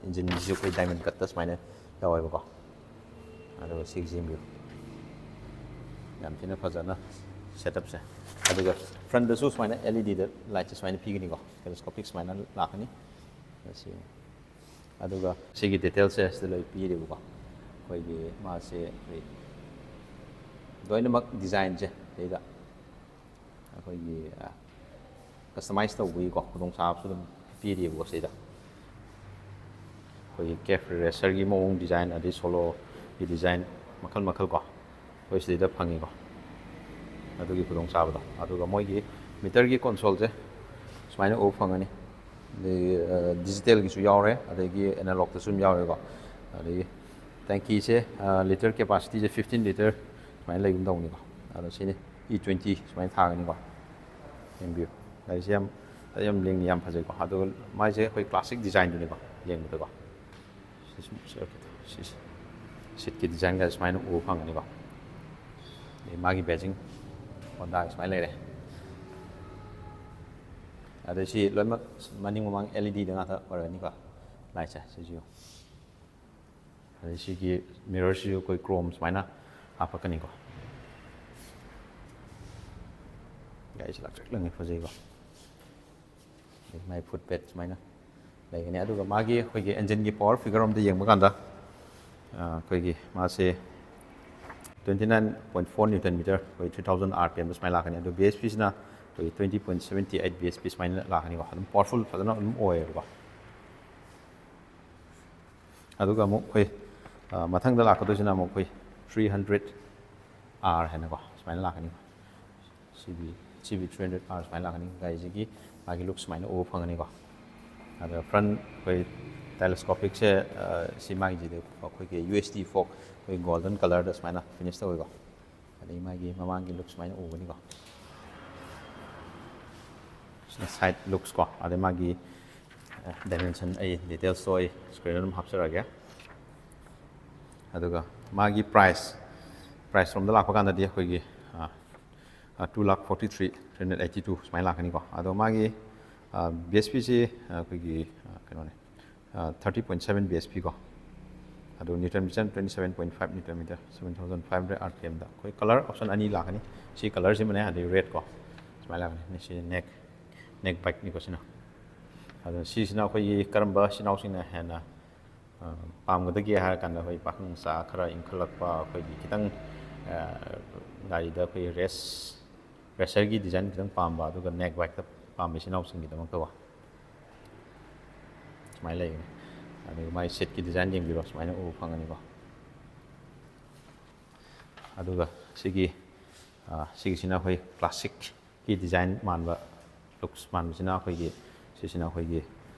ꯏꯟꯖꯤꯟꯁꯤꯁꯨ ꯑꯩꯈꯣꯏ ꯗꯥꯏꯃꯟ ꯀꯠꯇ ꯁꯨꯃꯥꯏꯅ ꯇꯧꯋꯦꯕꯀꯣ꯫ ꯑꯗꯨꯒ ꯁꯤꯒꯤꯁꯤ ꯌꯦꯡꯕꯤꯌꯨ, ꯌꯥꯝ ꯊꯤꯅ ꯐꯖꯅ ꯁꯦꯠꯑꯞꯁꯦ꯫ ꯑꯗꯨꯒ ꯐ꯭ꯔꯟꯗꯁꯨ ꯁꯨꯃꯥꯏꯅ L E D ꯗ ꯂꯥꯏꯠꯁꯦ ꯁꯨꯃꯥꯏꯅ ꯄꯤꯒꯅꯤꯀꯣ, ꯇꯦꯂꯦꯁꯀꯣꯄꯤꯛ ꯁꯨꯃꯥꯏꯅ ꯂꯥꯛꯀꯅꯤ꯫ ꯑꯁꯤ, ꯑꯗꯨꯒ ꯁꯤꯒꯤ ꯗꯤꯇꯦꯜꯁꯦ ꯁꯤꯗ ꯂꯣꯏ ꯄꯤꯔꯦꯕꯀꯣ꯫ ꯑꯩꯈꯣꯏꯒꯤ ꯃꯥꯁꯦ ꯑꯩꯈꯣꯏ ꯂꯣꯏꯅꯃꯛ ꯗꯤꯖꯥꯏꯟꯁꯦ ꯁꯤꯗ ꯑꯩꯈꯣꯏꯒꯤ ꯀꯁꯇꯃꯥꯏꯁ ꯇꯧꯕꯒꯤꯀꯣ ꯈꯨꯗꯣꯡꯆꯥꯕꯁꯨ ꯑꯗꯨꯝ ꯄꯤꯔꯤꯕꯀꯣ ꯁꯤꯗ꯫ ꯑꯩꯈꯣꯏꯒꯤ ꯀꯦꯐ ꯔꯦꯁꯔꯒꯤ ꯃꯑꯣꯡ ꯗꯤꯖꯥꯏꯟ, ꯑꯗꯩ ꯁꯣꯂꯣꯒꯤ ꯗꯤꯖꯥꯏꯟ ꯃꯈꯜ ꯃꯈꯜ ꯀꯣ ꯑꯩꯈꯣꯏ ꯁꯤꯗꯩꯗ ꯐꯪꯉꯤꯀꯣ꯫ ꯑꯗꯨꯒꯤ ꯈꯨꯗꯣꯡꯆꯥꯕꯗꯣ꯫ ꯑꯗꯨꯒ ꯃꯣꯏꯒꯤ ꯃꯤꯇꯔꯒꯤ ꯀꯣꯟꯁꯣꯜꯁꯦ ꯁꯨꯃꯥꯏꯅ ꯎꯕ ꯐꯪꯒꯅꯤ꯫ ꯑꯗꯒꯤ ꯗꯤꯖꯤꯇꯦꯜꯒꯤꯁꯨ ꯌꯥꯎꯔꯦ, ꯑꯗꯒꯤ ꯑꯦꯅꯥꯂꯣꯛꯇꯁꯨ ꯑꯗꯨꯝ ꯌꯥꯎꯔꯦꯀꯣ꯫ ꯑꯗꯒꯤ ꯇꯦꯡꯀꯤꯁꯦ, ꯂꯤꯇꯔ ꯀꯦꯄꯥꯁꯤꯇꯤꯁꯦ fifteen ꯂꯤꯇꯔ ꯁꯨꯃꯥꯏꯅ ꯂꯩꯒꯨꯝ ꯇꯧꯕꯅꯤꯀꯣ꯫ ꯑꯗꯣ ꯁꯤꯅꯤ E twenty ꯁꯨꯃꯥꯏꯅ ꯊꯥꯒꯅꯤꯀꯣ꯫ ꯌꯦꯡꯕꯤꯌꯨ, ꯒꯥꯔꯤꯁꯦ ꯌꯥꯝ, ꯌꯥꯝ ꯂꯤꯡꯉꯤ, ꯌꯥꯝ ꯐꯖꯩꯀꯣ꯫ ꯑꯗꯨꯒ ꯃꯥꯏꯁꯦ ꯑꯩꯈꯣꯏ ꯀ꯭ꯂꯥꯁꯤꯛ ꯗꯤꯖꯥꯏꯟꯗꯨꯅꯤꯀꯣ ꯌꯦꯡꯕꯗꯀꯣ꯫ ꯁꯤꯁꯦ, ꯁꯤꯠꯀꯤ ꯗꯤꯖꯥꯏꯟꯒ ꯁꯨꯃꯥꯏꯅ ꯎꯕ ꯐꯪꯒꯅꯤꯀꯣ꯫ ꯑꯗꯩ ꯃꯥꯒꯤ ꯕꯦꯖꯤꯡ ꯍꯣꯟꯗꯥꯒꯤ ꯁꯨꯃꯥꯏꯅ ꯂꯩꯔꯦ꯫ ꯑꯗꯩ ꯁꯤ ꯂꯣꯏꯅꯃꯛ ꯃꯅꯤꯡ ꯃꯃꯥꯡ L E D ꯗ ꯉꯥꯛꯇ ꯑꯣꯏꯔꯒꯅꯤꯀꯣ ꯂꯥꯏꯠꯁꯦ꯫ ꯁꯤꯁꯨ ꯌꯦꯡꯉꯨ꯫ ꯑꯗꯩ ꯁꯤꯒꯤ ꯃꯤꯔꯔꯁꯤꯁꯨ ꯑꯩꯈꯣꯏ ꯀ꯭ꯔꯣꯝ ꯁꯨꯃꯥꯏꯅ ꯍꯥꯞꯄꯛꯀꯅꯤꯀꯣ꯫ ꯒꯥꯔꯤꯁꯦ ꯂꯥꯛꯇ꯭ꯔꯤꯛ ꯂꯪꯉꯤ, ꯐꯖꯩꯀꯣ꯫ ꯑꯗꯩ ꯃꯥꯏ ꯐꯨꯠ ꯄꯦꯗ ꯁꯨꯃꯥꯏꯅ ꯂꯩꯒꯅꯤ꯫ ꯑꯗꯨꯒ ꯃꯥꯒꯤ ꯑꯩꯈꯣꯏꯒꯤ ꯑꯦꯟꯖꯤꯟꯒꯤ ꯄꯋꯥꯔ ꯐꯤꯒꯔ ꯑꯃꯗ ꯌꯦꯡꯕ ꯀꯥꯟꯗ, ꯑ, ꯑꯩꯈꯣꯏꯒꯤ ꯃꯥꯁꯦ twenty nine point four Newton meter, ꯑꯩꯈꯣꯏ three thousand R P M ꯗ ꯁꯨꯃꯥꯏꯅ ꯂꯥꯛꯀꯅꯤ꯫ ꯑꯗꯨ B H P ꯁꯤꯅ ꯑꯩꯈꯣꯏꯒꯤ twenty point seven eight B H P ꯁꯨꯃꯥꯏꯅ ꯂꯥꯛꯀꯅꯤꯀꯣ꯫ ꯑꯗꯨꯝ ꯄꯋꯥꯔꯐꯨꯜ ꯐꯖꯅ ꯑꯗꯨꯝ ꯑꯣꯏꯌꯦꯕꯀꯣ꯫ ꯑꯗꯨꯒ ꯑꯃꯨꯛ ꯑꯩꯈꯣꯏ, ꯑ, ꯃꯊꯪꯗ ꯂꯥꯛꯀꯗꯣꯏꯁꯤꯅ ꯑꯃꯨꯛ ꯑꯩꯈꯣꯏ three hundred R ꯍꯥꯏꯅꯀꯣ ꯁꯨꯃꯥꯏꯅ ꯂꯥꯛꯀꯅꯤ꯫ C B, C B three hundred R ꯁꯨꯃꯥꯏꯅ ꯂꯥꯛꯀꯅꯤ꯫ ꯒꯥꯔꯤꯁꯤꯒꯤ ꯃꯥꯒꯤ ꯂꯨꯛ ꯁꯨꯃꯥꯏꯅ ꯎꯕ ꯐꯪꯒꯅꯤꯀꯣ꯫ ꯑꯗ ꯐ꯭ꯔꯟ ꯑꯩꯈꯣꯏ ꯇꯦꯂꯦꯁꯀꯣꯄꯤꯛꯁꯦ, ꯑ, ꯁꯤ ꯃꯥꯒꯤꯁꯤꯗꯤ ꯑꯩꯈꯣꯏꯒꯤ U S D fork, ꯑꯩꯈꯣꯏ ꯒꯣꯜꯗꯟ ꯀꯂꯔꯗ ꯁꯨꯃꯥꯏꯅ ꯐꯤꯅꯤꯁ ꯇꯧꯋꯤꯀꯣ꯫ ꯑꯗꯩ ꯃꯥꯒꯤ ꯃꯃꯥꯡꯒꯤ ꯂꯨꯛ ꯁꯨꯃꯥꯏꯅ ꯎꯒꯅꯤꯀꯣ꯫ ꯁꯤꯅ ꯁꯥꯏꯠ ꯂꯨꯛꯁ ꯀꯣ꯫ ꯑꯗꯩ ꯃꯥꯒꯤ, ꯑ, ꯗꯥꯏꯃꯦꯟꯁꯟ ꯑꯩ ꯗꯤꯇꯦꯜꯁꯇꯣ ꯑꯩ ꯁ꯭ꯀ꯭ꯔꯤꯟꯗ ꯑꯗꯨꯝ ꯍꯥꯞꯆꯔꯛꯑꯒꯦ꯫ ꯑꯗꯨꯒ ꯃꯥꯒꯤ ꯄ꯭ꯔꯥꯏꯁ, ꯄ꯭ꯔꯥꯏꯁ ꯔꯣꯝꯗ ꯂꯥꯛꯄ ꯀꯥꯟꯗꯗꯤ ꯑꯩꯈꯣꯏꯒꯤ, ꯑ, ꯑ, two lakh forty three three hundred eighty two ꯁꯨꯃꯥꯏꯅ ꯂꯥꯛꯀꯅꯤꯀꯣ꯫ ꯑꯗꯣ ꯃꯥꯒꯤ, ꯑ, B H P ꯁꯤ, ꯑ, ꯑꯩꯈꯣꯏꯒꯤ, ꯑ, ꯀꯩꯅꯣꯅꯦ, ꯑ, thirty point seven B H P ꯀꯣ꯫ ꯑꯗꯨ newton metre twenty seven point five newton metre, seven thousand five hundred R P M ꯗ ꯑꯩꯈꯣꯏ ꯀꯂꯔ ꯑꯣꯞꯁꯟ ꯑꯅꯤ ꯂꯥꯛꯀꯅꯤ꯫ ꯁꯤ ꯀꯂꯔꯁꯤꯃꯅꯦ, ꯑꯗꯩ ꯔꯦꯗ ꯀꯣ, ꯁꯨꯃꯥꯏꯅ ꯂꯥꯛꯀꯅꯤ꯫ ꯁꯤ ꯅꯦꯛ ꯅꯦꯛ ꯕꯥꯏꯛꯅꯤꯀꯣ ꯁꯤꯅ꯫ ꯑꯗꯨꯅ ꯁꯤꯁꯤꯅ ꯑꯩꯈꯣꯏꯒꯤ ꯀꯔꯝꯕ ꯏꯆꯤꯟ ꯏꯅꯥꯎꯁꯤꯡꯅ ꯍꯦꯟꯅ ꯑ, ꯄꯥꯝꯒꯗꯒꯦ ꯍꯥꯏꯔ ꯀꯥꯟꯗ, ꯑꯩꯈꯣꯏ ꯄꯥꯈꯪ ꯃꯆꯥ ꯈꯔ ꯏꯟꯈꯠꯂꯛꯄ, ꯑꯩꯈꯣꯏꯒꯤ ꯈꯤꯇꯪ ꯑ, ꯒꯥꯔꯤꯗ ꯑꯩꯈꯣꯏ ꯔꯦꯁ ꯔꯦꯁꯔꯒꯤ ꯗꯤꯖꯥꯏꯟ ꯈꯤꯇꯪ ꯄꯥꯝꯕ, ꯑꯗꯨꯒ ꯅꯦꯛ ꯕꯥꯏꯛꯇ ꯄꯥꯝꯕ ꯏꯆꯤꯟ ꯏꯅꯥꯎꯁꯤꯡꯒꯤꯗꯃꯛꯇꯀꯣ ꯁꯨꯃꯥꯏꯅ ꯂꯩꯒꯅꯤ꯫ ꯑꯗꯨꯒ ꯃꯥꯏ ꯁꯤꯠꯀꯤ ꯗꯤꯖꯥꯏꯟ ꯌꯦꯡꯕꯤꯔꯣ, ꯁꯨꯃꯥꯏꯅ ꯎꯕ ꯐꯪꯒꯅꯤꯀꯣ꯫ ꯑꯗꯨꯒ ꯁꯤꯒꯤ ꯑ, ꯁꯤꯒꯤꯁꯤꯅ ꯑꯩꯈꯣꯏ ꯀ꯭ꯂꯥꯁꯤꯛꯀꯤ ꯗꯤꯖꯥꯏꯟ ꯃꯥꯟꯕ, ꯂꯨꯛꯁ ꯃꯥꯟꯕꯁꯤꯅ ꯑꯩꯈꯣꯏꯒꯤ, ꯁꯤꯁꯤꯅ ꯑꯩꯈꯣꯏꯒꯤ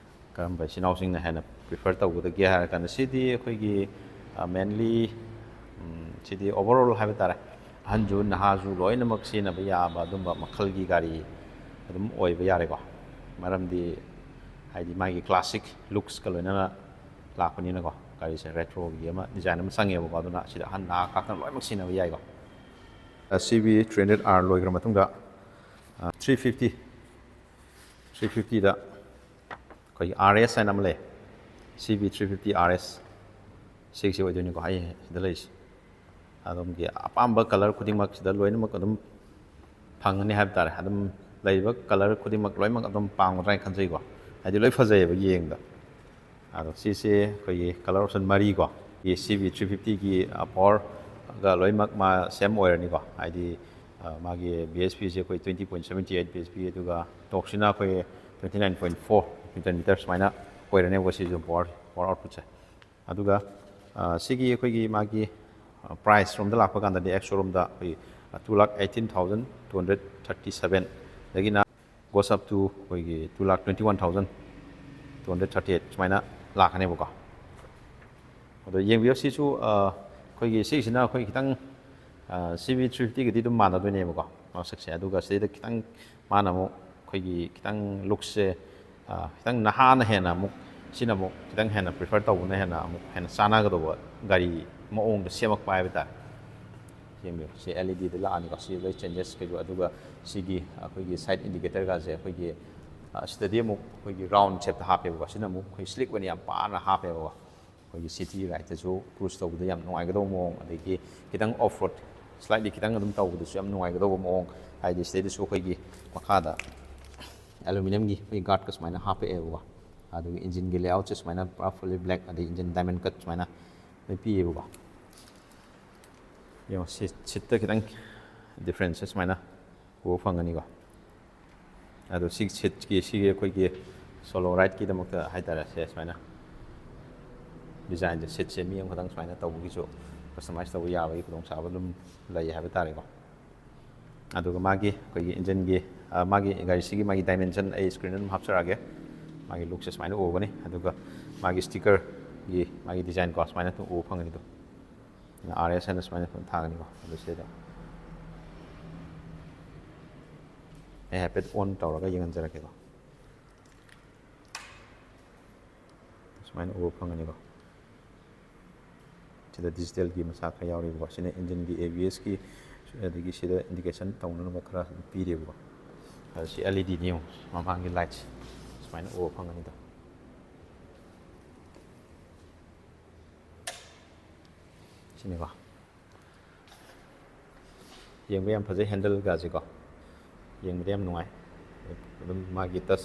ꯀꯔꯝꯕ ꯏꯆꯤꯟ ꯏꯅꯥꯎꯁꯤꯡꯅ ꯍꯦꯟꯅ ꯄ꯭ꯔꯤꯐꯔ ꯇꯧꯒꯗꯒꯦ ꯍꯥꯏꯔ ꯀꯥꯟꯗ, ꯁꯤꯗꯤ ꯑꯩꯈꯣꯏꯒꯤ ꯃꯦꯟꯂꯤ ꯁꯤꯗꯤ ꯑꯣꯚꯔꯑꯣꯜ ꯍꯥꯏꯕ ꯇꯥꯔꯦ, ꯑꯍꯟꯁꯨ ꯅꯍꯥꯁꯨ ꯂꯣꯏꯅꯃꯛ ꯁꯤꯖꯤꯟꯅꯕ ꯌꯥꯕ ꯑꯗꯨꯝꯕ ꯃꯈꯜꯒꯤ ꯒꯥꯔꯤ ꯑꯗꯨꯝ ꯑꯣꯏꯕ ꯌꯥꯔꯦꯀꯣ꯫ ꯃꯔꯝꯗꯤ ꯍꯥꯏꯗꯤ ꯃꯥꯒꯤ ꯀ꯭ꯂꯥꯁꯤꯛ ꯂꯨꯛꯁꯀ ꯂꯣꯏꯅꯅ ꯂꯥꯛꯄꯅꯤꯅꯀꯣ, ꯒꯥꯔꯤꯁꯦ ꯔꯦꯇ꯭ꯔꯣꯒꯤ ꯑꯃ ꯗꯤꯖꯥꯏꯟ ꯑꯃ ꯆꯪꯉꯦꯕꯀꯣ꯫ ꯑꯗꯨꯅ ꯁꯤꯗ ꯑꯍꯟ ꯅꯍꯥ ꯈꯥꯛꯇꯅ ꯂꯣꯏꯅꯃꯛ ꯁꯤꯖꯤꯟꯅꯕ ꯌꯥꯏꯀꯣ꯫ C B three hundred R ꯂꯣꯏꯈ꯭ꯔ ꯃꯇꯨꯡꯗ, ꯊ꯭ꯔꯤ ꯐꯤꯐꯇꯤ, ꯊ꯭ꯔꯤ ꯐꯤꯐꯇꯤꯗ ꯑꯩꯈꯣꯏꯒꯤ R S ꯍꯥꯏꯅ ꯑꯃ ꯂꯩ, C B three fifty R S, ꯁꯤꯒꯤꯁꯤ ꯑꯣꯏꯗꯣꯏꯅꯤꯀꯣ꯫ ꯑꯩ ꯁꯤꯗ ꯂꯩꯔꯤꯁꯦ, ꯑꯗꯣꯝꯒꯤ ꯑꯄꯥꯝꯕ ꯀꯂꯔ ꯈꯨꯗꯤꯡꯃꯛ ꯁꯤꯗ ꯂꯣꯏꯅꯃꯛ ꯑꯗꯨꯝ ꯐꯪꯒꯅꯤ ꯍꯥꯏꯕ ꯇꯥꯔꯦ꯫ ꯑꯗꯨꯝ ꯂꯩꯔꯤꯕ ꯀꯂꯔ ꯈꯨꯗꯤꯡꯃꯛ ꯂꯣꯏꯅꯃꯛ ꯑꯗꯨꯝ ꯄꯥꯝꯒꯗ꯭ꯔꯥ ꯍꯥꯏꯅ ꯈꯟꯖꯩꯀꯣ, ꯍꯥꯏꯗꯤ ꯂꯣꯏ ꯐꯖꯩꯌꯦꯕ ꯌꯦꯡꯕꯗ꯫ ꯑꯗꯣ ꯁꯤꯁꯦ ꯑꯩꯈꯣꯏꯒꯤ colour option ꯃꯔꯤꯀꯣ, C B three ꯐꯤꯐꯇꯤꯒꯤ ꯄꯋꯥꯔꯒ ꯂꯣꯏꯅꯃꯛ ꯃꯥ ꯁꯦꯝ ꯑꯣꯏꯔꯅꯤꯀꯣ꯫ ꯍꯥꯏꯗꯤ ꯑ, ꯃꯥꯒꯤ B H Pꯁꯦ ꯑꯩꯈꯣꯏ twenty point seven eight B H P, ꯑꯗꯨꯒ ꯇꯣꯔꯛꯁꯤꯅ ꯑꯩꯈꯣꯏ twenty nine point four newton meter ꯁꯨꯃꯥꯏꯅ ꯑꯣꯏꯔꯅꯦꯕꯀꯣ, ꯁꯤꯁꯨ ꯄꯋꯥꯔ ꯄꯋꯥꯔ ꯑꯥꯎꯠꯄꯨꯠꯁꯦ꯫ ꯑꯗꯨꯒ ꯑ, ꯁꯤꯒꯤ ꯑꯩꯈꯣꯏꯒꯤ ꯃꯥꯒꯤ ꯄ꯭ꯔꯥꯏꯁ ꯔꯣꯝꯗ ꯂꯥꯛꯄ ꯀꯥꯟꯗꯗꯤ, ꯑꯦꯛꯁ ꯁꯣꯔꯨꯝꯗ ꯑꯩꯈꯣꯏ two lakh eighteen thousand two hundred thirty seven ꯗꯒꯤꯅ goes up to ꯑꯩꯈꯣꯏꯒꯤ two lakh twenty one thousand two hundred thirty eight ꯁꯨꯃꯥꯏꯅ ꯂꯥꯛꯀꯅꯦꯕꯀꯣ꯫ ꯑꯗꯣ ꯌꯦꯡꯕꯤꯌꯣ, ꯁꯤꯁꯨ ꯑ, ꯑꯩꯈꯣꯏꯒꯤ ꯁꯤꯒꯤꯁꯤꯅ ꯑꯩꯈꯣꯏ ꯈꯤꯇꯪ C B three fiftyꯒꯗꯤ ꯑꯗꯨꯝ ꯃꯥꯟꯅꯗꯣꯏꯅꯦꯕꯀꯣ ꯃꯁꯛꯁꯦ꯫ ꯑꯗꯨꯒ ꯁꯤꯗꯩꯗ ꯈꯤꯇꯪ ꯃꯥꯅ ꯑꯃꯨꯛ ꯑꯩꯈꯣꯏꯒꯤ ꯈꯤꯇꯪ ꯂꯨꯛꯁꯦ ꯈꯤꯇꯪ ꯅꯍꯥꯅ ꯍꯦꯟꯅ ꯑꯃꯨꯛ, ꯁꯤꯅ ꯑꯃꯨꯛ ꯈꯤꯇꯪ ꯍꯦꯟꯅ ꯄ꯭ꯔꯤꯐꯔ ꯇꯧꯕꯅ ꯍꯦꯟꯅ ꯑꯃꯨꯛ ꯍꯦꯟꯅ ꯆꯥꯟꯅꯒꯗꯧꯕ ꯒꯥꯔꯤ ꯃꯑꯣꯡꯗ ꯁꯦꯝꯃꯛꯄ ꯍꯥꯏꯕ ꯇꯥꯔꯦ꯫ ꯌꯦꯡꯕꯤꯌꯨ, ꯁꯤ L E Dꯗ ꯂꯥꯛꯑꯅꯤꯀꯣ, ꯁꯤ ꯂꯣꯏ ꯆꯦꯟꯖꯦꯁ ꯀꯩꯗꯣ꯫ ꯑꯗꯨꯒ ꯁꯤꯒꯤ ꯑꯩꯈꯣꯏꯒꯤ ꯁꯥꯏꯠ ꯏꯟꯗꯤꯀꯦꯇꯔꯒꯁꯦ ꯑꯩꯈꯣꯏꯒꯤ ꯑ, ꯁꯤꯗꯗꯤ ꯑꯃꯨꯛ ꯑꯩꯈꯣꯏꯒꯤ ꯔꯥꯎꯟ ꯁꯦꯞꯇ ꯍꯥꯞꯄꯦꯕꯀꯣ꯫ ꯁꯤꯅ ꯑꯃꯨꯛ ꯑꯩꯈꯣꯏ ꯁ꯭ꯂꯤꯛ ꯑꯣꯏꯅ ꯌꯥꯝ ꯄꯥꯅ ꯍꯥꯞꯄꯦꯕꯀꯣ꯫ ꯑꯩꯈꯣꯏꯒꯤ ꯁꯤꯇꯤ ꯔꯥꯏꯠꯇꯁꯨ ꯀ꯭ꯔꯨꯁ ꯇꯧꯕꯗ ꯌꯥꯝ ꯅꯨꯡꯉꯥꯏꯒꯗꯧꯕ ꯃꯑꯣꯡ, ꯑꯗꯒꯤ ꯈꯤꯇꯪ ꯑꯣꯐ ꯔꯣꯗ ꯁ꯭ꯂꯥꯏꯠꯂꯤ ꯈꯤꯇꯪ ꯑꯗꯨꯝ ꯇꯧꯕꯗꯁꯨ ꯌꯥꯝ ꯅꯨꯡꯉꯥꯏꯒꯗꯧꯕ ꯃꯑꯣꯡ, ꯍꯥꯏꯗꯤ ꯁꯤꯗꯩꯗꯁꯨ ꯑꯩꯈꯣꯏꯒꯤ ꯃꯈꯥꯗ ꯑꯦꯂꯨꯃꯤꯅꯤꯌꯝꯒꯤ ꯑꯩꯈꯣꯏꯒꯤ ꯒꯥꯔꯗꯀ ꯁꯨꯃꯥꯏꯅ ꯍꯥꯞꯄꯛꯑꯦꯕꯀꯣ꯫ ꯑꯗꯨꯒ ꯏꯟꯖꯤꯟꯒꯤ ꯂꯦꯑꯥꯎꯠꯁꯦ ꯁꯨꯃꯥꯏꯅ ꯄꯨꯔꯥ ꯐꯨꯜꯂꯤ ꯕ꯭ꯂꯦꯛ, ꯑꯗꯩ ꯏꯟꯖꯤꯟ ꯗꯥꯏꯃꯟ ꯀꯠ ꯁꯨꯃꯥꯏꯅ ꯂꯣꯏ ꯄꯤꯌꯦꯕꯀꯣ꯫ ꯌꯦꯡꯉꯣ, ꯁꯤ ꯁꯤꯠꯇ ꯈꯤꯇꯪ ꯗꯤꯐ꯭ꯔꯦꯟꯁꯁꯦ ꯁꯨꯃꯥꯏꯅ ꯎꯕ ꯐꯪꯒꯅꯤꯀꯣ꯫ ꯑꯗꯣ ꯁꯤ ꯁꯤꯠꯀꯤ, ꯁꯤꯒꯤ ꯑꯩꯈꯣꯏꯒꯤ ꯁꯣꯂꯣ ꯔꯥꯏꯗꯀꯤꯗꯃꯛꯇ ꯍꯥꯏꯇꯥꯔꯦ, ꯁꯦ ꯁꯨꯃꯥꯏꯅ ꯗꯤꯖꯥꯏꯟꯁꯦ, ꯁꯤꯠꯁꯦ ꯃꯤ ꯑꯃꯈꯛꯇꯪ ꯁꯨꯃꯥꯏꯅ ꯇꯧꯕꯒꯤꯁꯨ, ꯀꯁꯇꯃꯥꯏꯁ ꯇꯧꯕ ꯌꯥꯕꯒꯤ ꯈꯨꯗꯣꯡꯆꯥꯕ ꯑꯗꯨꯝ ꯂꯩ ꯍꯥꯏꯕ ꯇꯥꯔꯦꯀꯣ꯫ ꯑꯗꯨꯒ ꯃꯥꯒꯤ ꯑꯩꯈꯣꯏꯒꯤ ꯏꯟꯖꯤꯟꯒꯤ, ꯑ, ꯃꯥꯒꯤ ꯒꯥꯔꯤꯁꯤꯒꯤ ꯃꯥꯒꯤ ꯗꯥꯏꯃꯦꯟꯁꯟ ꯑꯩ ꯁ꯭ꯀ꯭ꯔꯤꯟꯗ ꯑꯗꯨꯝ ꯍꯥꯞꯆꯔꯛꯑꯒꯦ꯫ ꯃꯥꯒꯤ ꯂꯨꯛꯁꯦ ꯁꯨꯃꯥꯏꯅ ꯎꯒꯅꯤ꯫ ꯑꯗꯨꯒ ꯃꯥꯒꯤ ꯁ꯭ꯇꯤꯀꯔꯒꯤ ꯃꯥꯒꯤ ꯗꯤꯖꯥꯏꯟꯀꯣ, ꯁꯨꯃꯥꯏꯅ ꯑꯗꯨꯝ ꯎꯕ ꯐꯪꯒꯅꯤꯗꯣ꯫ ꯑꯥꯔ ꯑꯦꯁ ꯍꯥꯏꯅ ꯁꯨꯃꯥꯏꯅ ꯑꯗꯨꯝ ꯊꯥꯒꯅꯤꯀꯣ꯫ ꯑꯗꯨ ꯁꯤꯗ ꯑꯩ ꯍꯥꯏꯐꯦꯠ ꯑꯣꯟ ꯇꯧꯔꯒ ꯌꯦꯡꯍꯟꯖꯔꯛꯀꯦꯀꯣ꯫ ꯁꯨꯃꯥꯏꯅ ꯎꯕ ꯐꯪꯒꯅꯤꯀꯣ꯫ ꯁꯤꯗ ꯗꯤꯖꯤꯇꯦꯜꯒꯤ ꯃꯆꯥ ꯈꯔ ꯌꯥꯎꯔꯤꯕꯀꯣ꯫ ꯁꯤꯅ ꯏꯟꯖꯤꯟꯒꯤ ꯑꯦ ꯕꯤ ꯑꯦꯁꯀꯤ, ꯑꯗꯒꯤ ꯁꯤꯗ ꯏꯟꯗꯤꯀꯦꯁꯟ ꯇꯧꯅꯅꯕ ꯈꯔ ꯄꯤꯔꯤꯕꯀꯣ꯫ ꯑꯗ ꯁꯤ ꯑꯦꯜ ꯏ ꯗꯤꯅꯤ ꯌꯦꯡꯉꯨ, ꯃꯃꯥꯡꯒꯤ ꯂꯥꯏꯠꯁꯦ ꯁꯨꯃꯥꯏꯅ ꯎꯕ ꯐꯪꯒꯅꯤꯗꯣ꯫ ꯁꯤꯅꯤꯀꯣ꯫ ꯌꯦꯡꯕ ꯌꯥꯝ ꯐꯖꯩ, ꯍꯦꯟꯗꯜꯒꯁꯤꯀꯣ, ꯌꯦꯡꯕꯗ ꯌꯥꯝ ꯅꯨꯡꯉꯥꯏ꯫ ꯑꯗꯨꯝ ꯃꯥꯒꯤ touch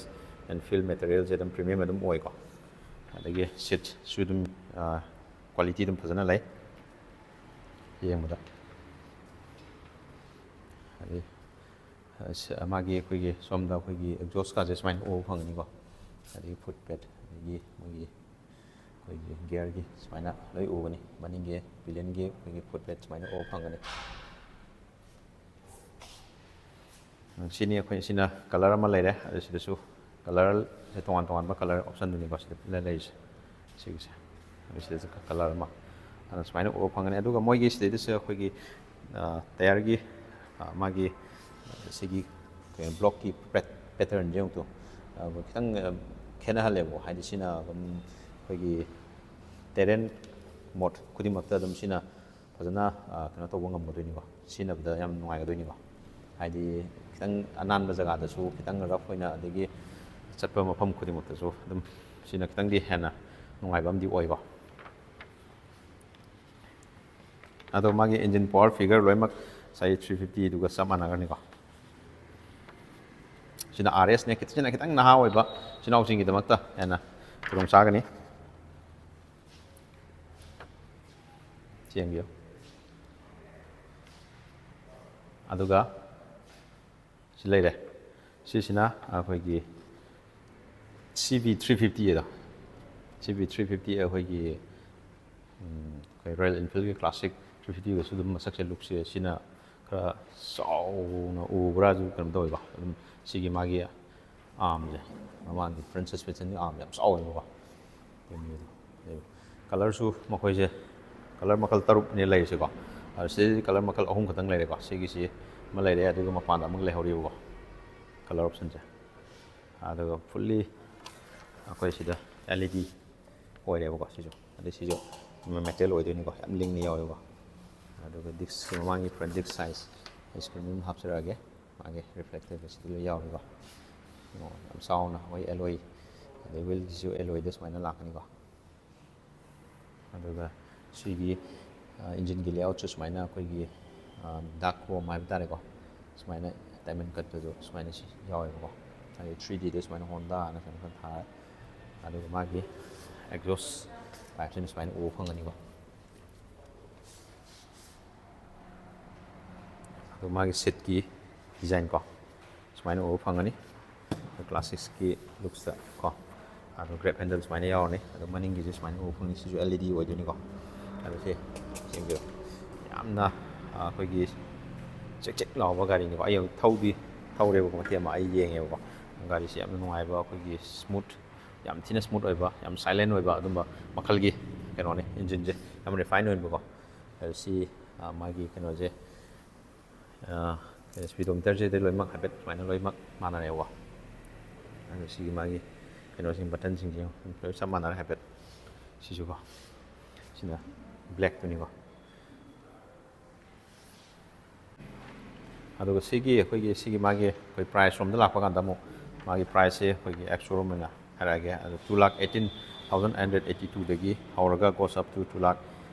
and feel materialꯁꯦ ꯑꯗꯨꯝ premium ꯑꯗꯨꯝ ꯑꯣꯏꯀꯣ꯫ ꯑꯗꯒꯤ ꯁꯤꯠꯁꯨ ꯑꯗꯨꯝ, ꯑ, quality ꯑꯗꯨꯝ ꯐꯖꯅ ꯂꯩ ꯌꯦꯡꯕꯗ꯫ ꯑꯗꯩ, ꯑ, ꯁ-, ꯃꯥꯒꯤ ꯑꯩꯈꯣꯏꯒꯤ ꯁꯣꯝꯗ ꯑꯩꯈꯣꯏꯒꯤ exhaustꯀꯁꯦ ꯁꯨꯃꯥꯏꯅ ꯎꯕ ꯐꯪꯒꯅꯤꯀꯣ꯫ ꯑꯗꯒꯤ foot pad, ꯑꯗꯒꯤ ꯃꯣꯏꯒꯤ ꯑꯩꯈꯣꯏꯒꯤ gearꯒꯤ ꯁꯨꯃꯥꯏꯅ ꯂꯣꯏ ꯎꯒꯅꯤ꯫ ꯃꯅꯤꯡꯒꯤ pillionꯒꯤ ꯑꯩꯈꯣꯏꯒꯤ foot pad ꯁꯨꯃꯥꯏꯅ ꯎꯕ ꯐꯪꯒꯅꯤ꯫ ꯁꯤꯅꯤ ꯑꯩꯈꯣꯏ, ꯁꯤꯅ colour ꯑꯃ ꯂꯩꯔꯦ꯫ ꯑꯗꯨ ꯁꯤꯗꯁꯨ colourꯁꯦ ꯇꯣꯉꯥꯟ ꯇꯣꯉꯥꯟꯕ colour optionꯗꯨꯅꯤꯀꯣ ꯁꯤꯗ ꯂꯩꯔꯤꯁꯦ, ꯁꯤꯒꯤꯁꯦ꯫ ꯑꯗꯨ ꯁꯤꯗꯁꯨ colour ꯑꯃ꯫ ꯑꯗꯨꯅ ꯁꯨꯃꯥꯏꯅ ꯎꯕ ꯐꯪꯒꯅꯤ꯫ ꯑꯗꯨꯒ ꯃꯣꯏꯒꯤ ꯁꯤꯗꯩꯗꯁꯨ ꯑꯩꯈꯣꯏꯒꯤ, ꯑ, tyreꯒꯤ, ꯑ, ꯃꯥꯒꯤ ꯁꯤꯒꯤ ꯀꯩꯅꯣ blockꯀꯤ ꯄꯦꯠ-, patternꯁꯦ ꯑꯃꯨꯛꯇ, ꯑ, ꯈꯤꯇꯪ, ꯑ, ꯈꯦꯠꯅꯍꯜꯂꯦꯕꯀꯣ꯫ ꯍꯥꯏꯗꯤ ꯁꯤꯅ ꯑꯗꯨꯝ ꯑꯩꯈꯣꯏꯒꯤ terrain mode ꯈꯨꯗꯤꯡꯃꯛꯇ ꯑꯗꯨꯝ ꯁꯤꯅ ꯐꯖꯅ, ꯑ, ꯀꯩꯅꯣ ꯇꯧꯕ ꯉꯝꯒꯗꯣꯏꯅꯤꯀꯣ, ꯁꯤꯖꯤꯟꯅꯕꯗ ꯌꯥꯝ ꯅꯨꯡꯉꯥꯏꯒꯗꯣꯏꯅꯤꯀꯣ꯫ ꯍꯥꯏꯗꯤ ꯈꯤꯇꯪ ꯑꯅꯥꯟꯕ ꯖꯒꯥꯗꯁꯨ, ꯈꯤꯇꯪ rough ꯑꯣꯏꯅ, ꯑꯗꯒꯤ ꯆꯠꯄ ꯃꯐꯝ ꯈꯨꯗꯤꯡꯃꯛꯇꯁꯨ ꯑꯗꯨꯝ ꯁꯤꯅ ꯈꯤꯇꯪꯗꯤ ꯍꯦꯟꯅ ꯅꯨꯡꯉꯥꯏꯕ ꯑꯃꯗꯤ ꯑꯣꯏꯀꯣ꯫ ꯑꯗꯣ ꯃꯥꯒꯤ engine power figure ꯂꯣꯏꯅꯃꯛ ꯉꯁꯥꯏ ꯊ꯭ꯔꯤ ꯐꯤꯐꯇꯤꯗꯨꯒ ꯆꯞ ꯃꯥꯟꯅꯒꯅꯤꯀꯣ꯫ ꯁꯤꯅ R S ꯅꯦ, ꯁꯤꯅ ꯈꯤꯇꯪ ꯅꯍꯥ ꯑꯣꯏꯕ ꯏꯆꯤꯟ ꯏꯅꯥꯎꯁꯤꯡꯒꯤꯗꯃꯛꯇ ꯍꯦꯟꯅ ꯈꯨꯗꯣꯡ ꯆꯥꯒꯅꯤ꯫ ꯌꯦꯡꯕꯤꯌꯨ꯫ ꯑꯗꯨꯒ ꯁꯤ ꯂꯩꯔꯦ꯫ ꯁꯤꯁꯤꯅ ꯑꯩꯈꯣꯏꯒꯤ C B three fifty ꯑꯗꯣ, C B three fifty ꯑꯩꯈꯣꯏꯒꯤ, ꯎꯝ, ꯑꯩꯈꯣꯏ Royal Enfieldꯒꯤ classic three fiftyꯒꯁꯨ ꯑꯗꯨꯝ ꯃꯁꯛꯁꯦ, lookꯁꯦ ꯁꯤꯅ ꯈꯔ ꯆꯥꯎꯅ ꯎꯕ꯭ꯔꯥꯁꯨ ꯀꯩꯅꯣ ꯇꯧꯋꯦꯕ꯫ ꯑꯗꯨꯝ ꯁꯤꯒꯤ ꯃꯥꯒꯤ armꯁꯦ, ꯃꯃꯥꯡꯒꯤ front suspensionꯒꯤ arm ꯌꯥꯝ ꯆꯥꯎꯋꯦꯕꯀꯣ꯫ ꯀꯂꯔꯁꯨ ꯃꯈꯣꯏꯁꯦ ꯀꯂꯔ ꯃꯈꯜ ꯇꯔꯨꯛꯅꯦ ꯂꯩꯔꯤꯁꯦꯀꯣ꯫ ꯑꯗꯣ ꯁꯤꯗꯩꯁꯤꯗ ꯀꯂꯔ ꯃꯈꯜ ꯑꯍꯨꯝ ꯈꯛꯇꯪ ꯂꯩꯔꯦꯀꯣ꯫ ꯁꯤꯒꯤꯁꯤ ꯑꯃ ꯂꯩꯔꯦ, ꯑꯗꯨꯒ ꯃꯄꯥꯟꯗ ꯑꯃꯒ ꯂꯩꯍꯧꯔꯤꯕꯀꯣ, ꯀꯂꯔ ꯑꯣꯞꯁꯟꯁꯦ꯫ ꯑꯗꯨꯒ fully ꯑꯩꯈꯣꯏ ꯁꯤꯗ L E D ꯑꯣꯏꯔꯦꯕꯀꯣ꯫ ꯁꯤꯁꯨ, ꯑꯗꯩ ꯁꯤꯁꯨ metal ꯑꯣꯏꯗꯣꯏꯅꯤꯀꯣ, ꯌꯥꯝ ꯂꯤꯡꯅ ꯌꯥꯎꯋꯦꯕꯀꯣ꯫ ꯑꯗꯨꯒ ꯗꯤꯁꯀꯤ ꯃꯃꯥꯡꯒꯤ front disc size screen ꯑꯗꯨꯝ ꯍꯥꯞꯆꯔꯛꯑꯒꯦ꯫ ꯃꯥꯒꯤ reflectorꯒ ꯁꯤꯗ ꯂꯣꯏ ꯌꯥꯎꯔꯤꯀꯣ꯫ ꯑꯣ, ꯌꯥꯝ ꯆꯥꯎꯅ ꯑꯩꯈꯣꯏ alloy, ꯑꯗꯩ wheelꯁꯤꯁꯨ alloyꯗ ꯁꯨꯃꯥꯏꯅ ꯂꯥꯛꯀꯅꯤꯀꯣ꯫ ꯑꯗꯨꯒ ꯁꯤꯒꯤ, ꯑ, engineꯒꯤ layoutꯁꯨ ꯁꯨꯃꯥꯏꯅ ꯑꯩꯈꯣꯏꯒꯤ, ꯑ, dark chrome ꯍꯥꯏꯕ ꯇꯥꯔꯦꯀꯣ, ꯁꯨꯃꯥꯏꯅ diamond cutꯇꯁꯨ ꯁꯨꯃꯥꯏꯅ ꯁꯤ ꯌꯥꯎꯋꯦꯕꯀꯣ꯫ ꯍꯥꯏꯗꯤ three Dꯗ ꯁꯨꯃꯥꯏꯅ Hondaꯑꯅ ꯁꯨꯃꯥꯏꯅ ꯈꯔ ꯊꯥꯔꯦ꯫ ꯑꯗꯨꯒ ꯃꯥꯒꯤ exhaust pipeꯁꯤꯅ ꯁꯨꯃꯥꯏꯅ ꯎꯕ ꯐꯪꯒꯅꯤꯀꯣ꯫ ꯑꯗꯨ ꯃꯥꯒꯤ seatꯀꯤ design ꯀꯣ, ꯁꯨꯃꯥꯏꯅ ꯎꯕ ꯐꯪꯒꯅꯤ꯫ Classicsꯀꯤ looksꯇ ꯀꯣ꯫ ꯑꯗꯣ grab handle ꯁꯨꯃꯥꯏꯅ ꯌꯥꯎꯔꯅꯤ꯫ ꯑꯗꯣ ꯃꯅꯤꯡꯒꯤꯁꯨ ꯁꯨꯃꯥꯏꯅ ꯎꯕ ꯐꯪꯅꯤ꯫ ꯁꯤꯁꯨ L E D ꯑꯣꯏꯗꯣꯏꯅꯤꯀꯣ꯫ ꯑꯗꯣ ꯁꯤ ꯌꯦꯡꯕꯤꯌꯨ꯫ ꯌꯥꯝꯅ, ꯑ, ꯑꯩꯈꯣꯏꯒꯤ ꯆꯦꯛ ꯆꯦꯛ ꯂꯥꯎꯕ ꯒꯥꯔꯤꯅꯤꯀꯣ꯫ ꯑꯩ ꯊꯧꯗꯤ ꯊꯧꯔꯦꯕꯀꯣ, ꯃꯇꯦꯛ ꯑꯃ ꯑꯩ ꯌꯦꯡꯉꯦꯕꯀꯣ꯫ ꯒꯥꯔꯤꯁꯤ ꯌꯥꯝꯅ ꯅꯨꯡꯉꯥꯏꯕ, ꯑꯩꯈꯣꯏꯒꯤ smooth, ꯌꯥꯝ ꯊꯤꯅ smooth ꯑꯣꯏꯕ, ꯌꯥꯝ silent ꯑꯣꯏꯕ ꯑꯗꯨꯝꯕ ꯃꯈꯜꯒꯤ ꯀꯩꯅꯣꯅꯤ, engineꯁꯦ ꯌꯥꯝ refine ꯑꯣꯏꯕꯀꯣ꯫ ꯑꯗꯣ ꯁꯤ, ꯑ, ꯃꯥꯒꯤ ꯀꯩꯅꯣꯁꯦ, ꯑ, speedometerꯁꯤꯗ ꯂꯣꯏꯅꯃꯛ ꯍꯥꯏꯐꯦꯠ ꯁꯨꯃꯥꯏꯅ ꯂꯣꯏꯅꯃꯛ ꯃꯥꯟꯅꯔꯦꯕꯀꯣ꯫ ꯑꯗꯣ ꯁꯤꯒꯤ ꯃꯥꯒꯤ ꯀꯩꯅꯣꯁꯤꯡ, buttonꯁꯤꯡꯁꯦ ꯂꯣꯏ ꯆꯞ ꯃꯥꯟꯅꯔꯦ ꯍꯥꯏꯐꯦꯠ꯫ ꯁꯤꯁꯨꯀꯣ, ꯁꯤꯅ blackꯇꯨꯅꯤꯀꯣ꯫ ꯑꯗꯨꯒ ꯁꯤꯒꯤ ꯑꯩꯈꯣꯏꯒꯤ, ꯁꯤꯒꯤ ꯃꯥꯒꯤ ꯑꯩꯈꯣꯏ price ꯔꯣꯝꯗ ꯂꯥꯛꯄ ꯀꯥꯟꯗ ꯑꯃꯨꯛ ꯃꯥꯒꯤ priceꯁꯦ ꯑꯩꯈꯣꯏꯒꯤ ex showroom ꯑꯣꯏꯅ ꯍꯥꯏꯔꯛꯑꯒꯦ꯫ ꯑꯗꯣ two lakh eighteen thousand eight hundred eighty twoꯗꯒꯤ ꯍꯧꯔꯒ goes up to two lakh,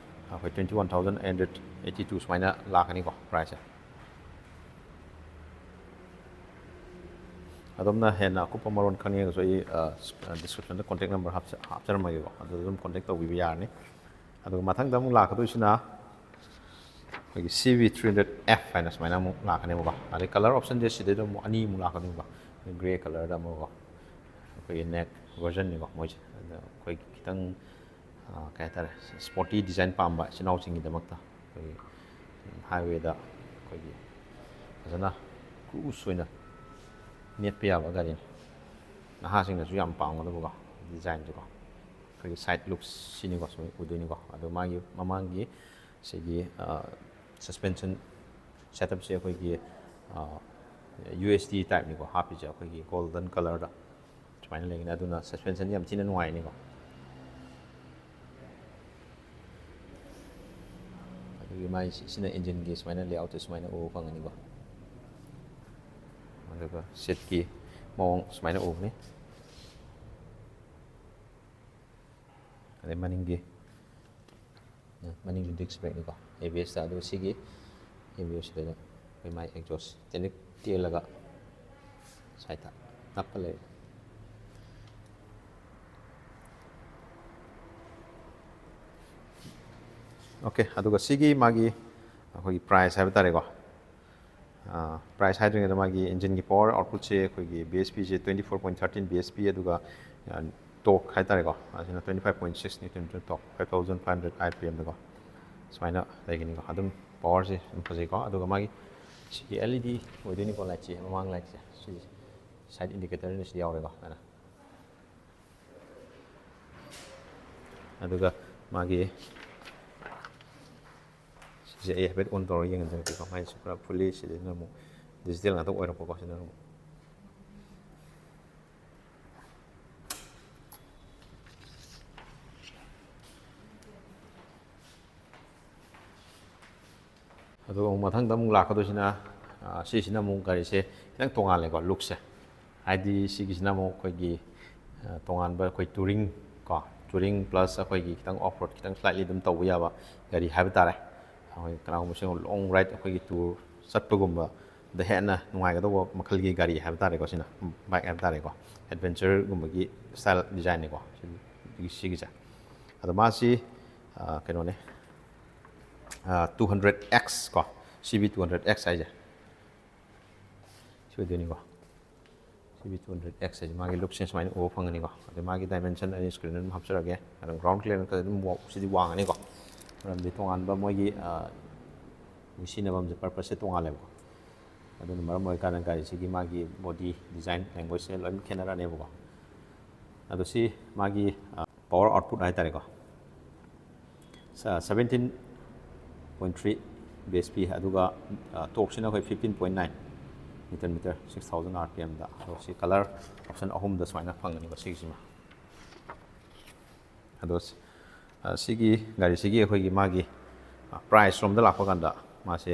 ꯑꯩꯈꯣꯏ twenty one thousand eight hundred eighty two ꯁꯨꯃꯥꯏꯅ ꯂꯥꯛꯀꯅꯤꯀꯣ price ꯁꯦ꯫ ꯑꯗꯣꯝꯅ ꯍꯦꯟꯅ ꯑꯀꯨꯞꯄ ꯃꯔꯣꯜ ꯈꯪꯅꯤꯡꯉꯒꯁꯨ ꯑꯩ description ꯗ contact number ꯍꯥꯞꯆꯔꯝꯃꯒꯦꯀꯣ, ꯑꯗꯨꯗ ꯑꯗꯨꯝ contact ꯇꯧꯕꯤꯕ ꯌꯥꯔꯅꯤ꯫ ꯑꯗꯨꯒ ꯃꯊꯪꯗ ꯑꯃꯨꯛ ꯂꯥꯛꯀꯗꯣꯏꯁꯤꯅ ꯑꯩꯈꯣꯏꯒꯤ C V three hundred F ꯍꯥꯏꯅ ꯁꯨꯃꯥꯏꯅ ꯑꯃꯨꯛ ꯂꯥꯛꯀꯅꯦꯕꯀꯣ꯫ ꯑꯗꯩ colour option ꯁꯦ ꯁꯤꯗꯩꯗ ꯑꯃꯨꯛ ꯑꯅꯤꯃꯨꯛ ꯂꯥꯛꯀꯅꯦꯕꯀꯣ, grey colour ꯗ ꯑꯃꯒꯀꯣ꯫ ꯑꯩꯈꯣꯏꯒꯤ neck version ꯅꯤꯀꯣ ꯃꯣꯏꯁꯦ꯫ ꯑꯗ ꯑꯩꯈꯣꯏꯒꯤ ꯈꯤꯇꯪ ꯀꯩ ꯍꯥꯏꯇꯥꯔꯦ, sporty design ꯄꯥꯝꯕ ꯏꯆꯤꯟ ꯏꯅꯥꯎꯁꯤꯡꯒꯤꯗꯃꯛꯇ ꯑꯩꯈꯣꯏꯒꯤ highway ꯗ ꯑꯩꯈꯣꯏꯒꯤ ꯐꯖꯅ cruise ꯑꯣꯏꯅ ꯅꯦꯠꯄ ꯌꯥꯕ ꯒꯥꯔꯤꯅꯤ꯫ ꯅꯍꯥꯁꯤꯡꯅꯁꯨ ꯌꯥꯝ ꯄꯥꯝꯒꯗꯕꯀꯣ design ꯁꯦꯀꯣ꯫ ꯑꯩꯈꯣꯏꯒꯤ side looks ꯁꯤꯅꯤꯀꯣ, ꯁꯨꯃꯥꯏꯅ ꯎꯗꯣꯏꯅꯤꯀꯣ꯫ ꯑꯗꯣ ꯃꯥꯒꯤ ꯃꯃꯥꯡꯒꯤ ꯁꯤꯒꯤ suspension setup ꯁꯦ ꯑꯩꯈꯣꯏꯒꯤ USD type ꯅꯤꯀꯣ ꯍꯥꯞꯄꯤꯁꯦ, ꯑꯩꯈꯣꯏꯒꯤ golden colour ꯗ ꯁꯨꯃꯥꯏꯅ ꯂꯩꯒꯅꯤ꯫ ꯑꯗꯨꯅ suspension ꯁꯦ ꯌꯥꯝ ꯊꯤꯅ ꯅꯨꯡꯉꯥꯏꯅꯤꯀꯣ꯫ ꯑꯗꯨꯒꯤ ꯃꯥꯏ ꯁꯤ-, ꯁꯤꯅ engine ꯒꯤ ꯁꯨꯃꯥꯏꯅ layout ꯁꯦ ꯁꯨꯃꯥꯏꯅ ꯎꯕ ꯐꯪꯒꯅꯤꯀꯣ꯫ ꯑꯗꯨꯒ seat ꯀꯤ ꯃꯑꯣꯡ ꯁꯨꯃꯥꯏꯅ ꯎꯒꯅꯤ꯫ ꯑꯗꯩ ꯃꯅꯤꯡꯒꯤ, ꯃꯅꯤꯡꯒꯤ disc brake ꯅꯤꯀꯣ, ABS ꯇ꯫ ꯑꯗꯨꯒ ꯁꯤꯒꯤ ABS ꯁꯤꯗ ꯑꯩꯈꯣꯏ ꯃꯥꯏ exhaust ꯇꯦꯟꯂꯤꯛ ꯇꯦꯜꯂꯒ side ꯇ ꯅꯞꯄ ꯂꯩꯔꯦ꯫ Okay, ꯑꯗꯨꯒ ꯁꯤꯒꯤ ꯃꯥꯒꯤ ꯑꯩꯈꯣꯏꯒꯤ price ꯍꯥꯏꯕ ꯇꯥꯔꯦꯀꯣ꯫ Price ꯍꯥꯏꯗ꯭ꯔꯤꯉꯩꯗ ꯃꯥꯒꯤ engine ꯒꯤ power output ꯁꯦ ꯑꯩꯈꯣꯏꯒꯤ BHP ꯁꯦ twenty four point thirteen BHP, ꯑꯗꯨꯒ torque ꯍꯥꯏꯇꯥꯔꯦꯀꯣ, ꯑꯁꯤꯅ twenty five point six newton meter torque, five thousand five hundred RPM ꯗꯀꯣ꯫ ꯁꯨꯃꯥꯏꯅ ꯂꯩꯒꯅꯤꯀꯣ꯫ ꯑꯗꯨꯝ power ꯁꯦ ꯑꯗꯨꯝ ꯐꯖꯩꯀꯣ꯫ ꯑꯗꯨꯒ ꯃꯥꯒꯤ ꯁꯤꯒꯤ LED ꯑꯣꯏꯗꯣꯏꯅꯤꯀꯣ, light ꯁꯦ, ꯃꯃꯥꯡ light ꯁꯦ꯫ ꯁꯤꯁꯦ side indicator ꯁꯤ ꯌꯥꯎꯔꯦꯀꯣ꯫ ꯑꯗꯨꯅ ꯑꯗꯨꯒ ꯃꯥꯒꯤ ꯁꯤꯁꯦ ꯑꯩ ꯍꯥꯏꯐꯦꯠ on ꯇꯧꯔꯒ ꯌꯦꯡꯍꯟꯖꯔꯛꯀꯦꯀꯣ꯫ ꯃꯥꯏꯁꯦ ꯄꯨꯔꯥ fully ꯁꯤꯗꯅ ꯑꯃꯨꯛ digital ꯉꯥꯛꯇ ꯑꯣꯏꯔꯛꯄꯀꯣ꯫ ꯁꯤꯗꯅ ꯑꯃꯨꯛ ꯑꯗꯨꯒ ꯑꯃꯨꯛ ꯃꯊꯪꯗ ꯑꯃꯨꯛ ꯂꯥꯛꯀꯗꯣꯏꯁꯤꯅ, ꯁꯤꯁꯤꯅ ꯑꯃꯨꯛ ꯒꯥꯔꯤꯁꯦ ꯈꯤꯇꯪ ꯇꯣꯉꯥꯜꯂꯦꯀꯣ, look ꯁꯦ꯫ ꯍꯥꯏꯗꯤ ꯁꯤꯒꯤꯁꯤꯅ ꯑꯃꯨꯛ ꯑꯩꯈꯣꯏꯒꯤ ꯇꯣꯉꯥꯟꯕ ꯑꯩꯈꯣꯏ touring ꯀꯣ, ꯇꯨꯔꯤꯡ ꯄ꯭ꯂꯁ ꯑꯩꯈꯣꯏꯒꯤ ꯈꯤꯇꯪ ꯑꯣꯐ ꯔꯣꯗ, ꯈꯤꯇꯪ ꯁ꯭ꯂꯥꯏꯠꯂꯤ ꯑꯗꯨꯝ ꯇꯧꯕ ꯌꯥꯕ ꯒꯥꯔꯤ ꯍꯥꯏꯕ ꯇꯥꯔꯦ꯫ ꯑꯩꯈꯣꯏ ꯀꯅꯥꯒꯨꯝꯕꯁꯤꯡ ꯂꯣꯡ ꯔꯥꯏꯗ, ꯑꯩꯈꯣꯏꯒꯤ ꯇꯨꯔ ꯆꯠꯄꯒꯨꯝꯕꯗ ꯍꯦꯟꯅ ꯅꯨꯡꯉꯥꯏꯒꯗꯧꯕ ꯃꯈꯜꯒꯤ ꯒꯥꯔꯤ ꯍꯥꯏꯕ ꯇꯥꯔꯦꯀꯣ꯫ ꯁꯤꯅ ꯕꯥꯏꯛ ꯍꯥꯏꯕ ꯇꯥꯔꯦꯀꯣ, ꯑꯦꯗꯚꯦꯟꯆꯔꯒꯨꯝꯕꯒꯤ ꯁ꯭ꯇꯥꯏꯜ ꯗꯤꯖꯥꯏꯟꯅꯤꯀꯣ ꯁꯤꯒꯤ, ꯁꯤꯒꯤꯁꯦ꯫ ꯑꯗꯣ ꯃꯥꯁꯤ, ꯑ, ꯀꯩꯅꯣꯅꯦ, ꯇꯨ ꯍꯟꯗ꯭ꯔꯦꯗ ꯑꯦꯛꯁ ꯀꯣ, C B two hundred X ꯍꯥꯏꯁꯦ ꯁꯤ ꯑꯣꯏꯗꯣꯏꯅꯤꯀꯣ꯫ C B two hundred X ꯍꯥꯏꯁꯦ ꯃꯥꯒꯤ ꯂꯨꯛꯁꯦ ꯁꯨꯃꯥꯏꯅ ꯎꯕ ꯐꯪꯒꯅꯤꯀꯣ꯫ ꯑꯗꯩ ꯃꯥꯒꯤ ꯗꯥꯏꯃꯦꯟꯁꯟ ꯑꯩ ꯁ꯭ꯀ꯭ꯔꯤꯟꯗ ꯑꯗꯨꯝ ꯍꯥꯞꯆꯔꯒꯦ꯫ ꯑꯗꯨꯝ ꯒ꯭ꯔꯥꯎꯟ ꯀ꯭ꯂꯤꯌꯔꯦꯟꯁ ꯑꯗꯨꯝ ꯋꯥꯛꯁꯤꯗꯤ ꯋꯥꯡꯉꯅꯤꯀꯣ, ꯃꯔꯝꯗꯤ ꯇꯣꯉꯥꯟꯕ ꯃꯣꯏꯒꯤ, ꯑ, ꯃꯣꯏ ꯁꯤꯖꯤꯟꯅꯐꯝꯁꯦ, ꯄꯔꯄꯁꯁꯦ ꯇꯣꯉꯥꯜꯂꯦꯕꯀꯣ꯫ ꯑꯗꯨꯅ ꯃꯔꯝ ꯑꯣꯏꯔꯀꯥꯟꯗ ꯒꯥꯔꯤꯁꯤꯒꯤ ꯃꯥꯒꯤ ꯕꯣꯗꯤ ꯗꯤꯖꯥꯏꯟ ꯂꯦꯡꯒ꯭ꯋꯦꯖꯁꯦ ꯂꯣꯏꯅ ꯈꯦꯠꯅꯔꯅꯦꯕꯀꯣ꯫ ꯑꯗꯣ ꯁꯤ ꯃꯥꯒꯤ, ꯑ, ꯄꯋꯥꯔ ꯑꯥꯎꯠꯄꯨꯠ ꯍꯥꯏꯇꯥꯔꯦꯀꯣ, seventeen point three B H P, ꯑꯗꯨꯒ, ꯑ, ꯇꯣꯔꯛꯁꯤꯅ ꯑꯩꯈꯣꯏ fifteen point nine newton metre, six thousand R P M ꯗ꯫ ꯑꯗꯣ ꯁꯤ ꯀꯂꯔ ꯑꯣꯞꯁꯟ ꯑꯍꯨꯝꯗ ꯁꯨꯃꯥꯏꯅ ꯐꯪꯒꯅꯤꯀꯣ ꯁꯤꯒꯤꯁꯤꯃ꯫ ꯑꯗꯣ ꯁ-, ꯑ, ꯁꯤꯒꯤ ꯒꯥꯔꯤꯁꯤꯒꯤ ꯑꯩꯈꯣꯏꯒꯤ ꯃꯥꯒꯤ, ꯑ, ꯄ꯭ꯔꯥꯏꯁ ꯔꯣꯝꯗ ꯂꯥꯛꯄ ꯀꯥꯟꯗ ꯃꯥꯁꯦ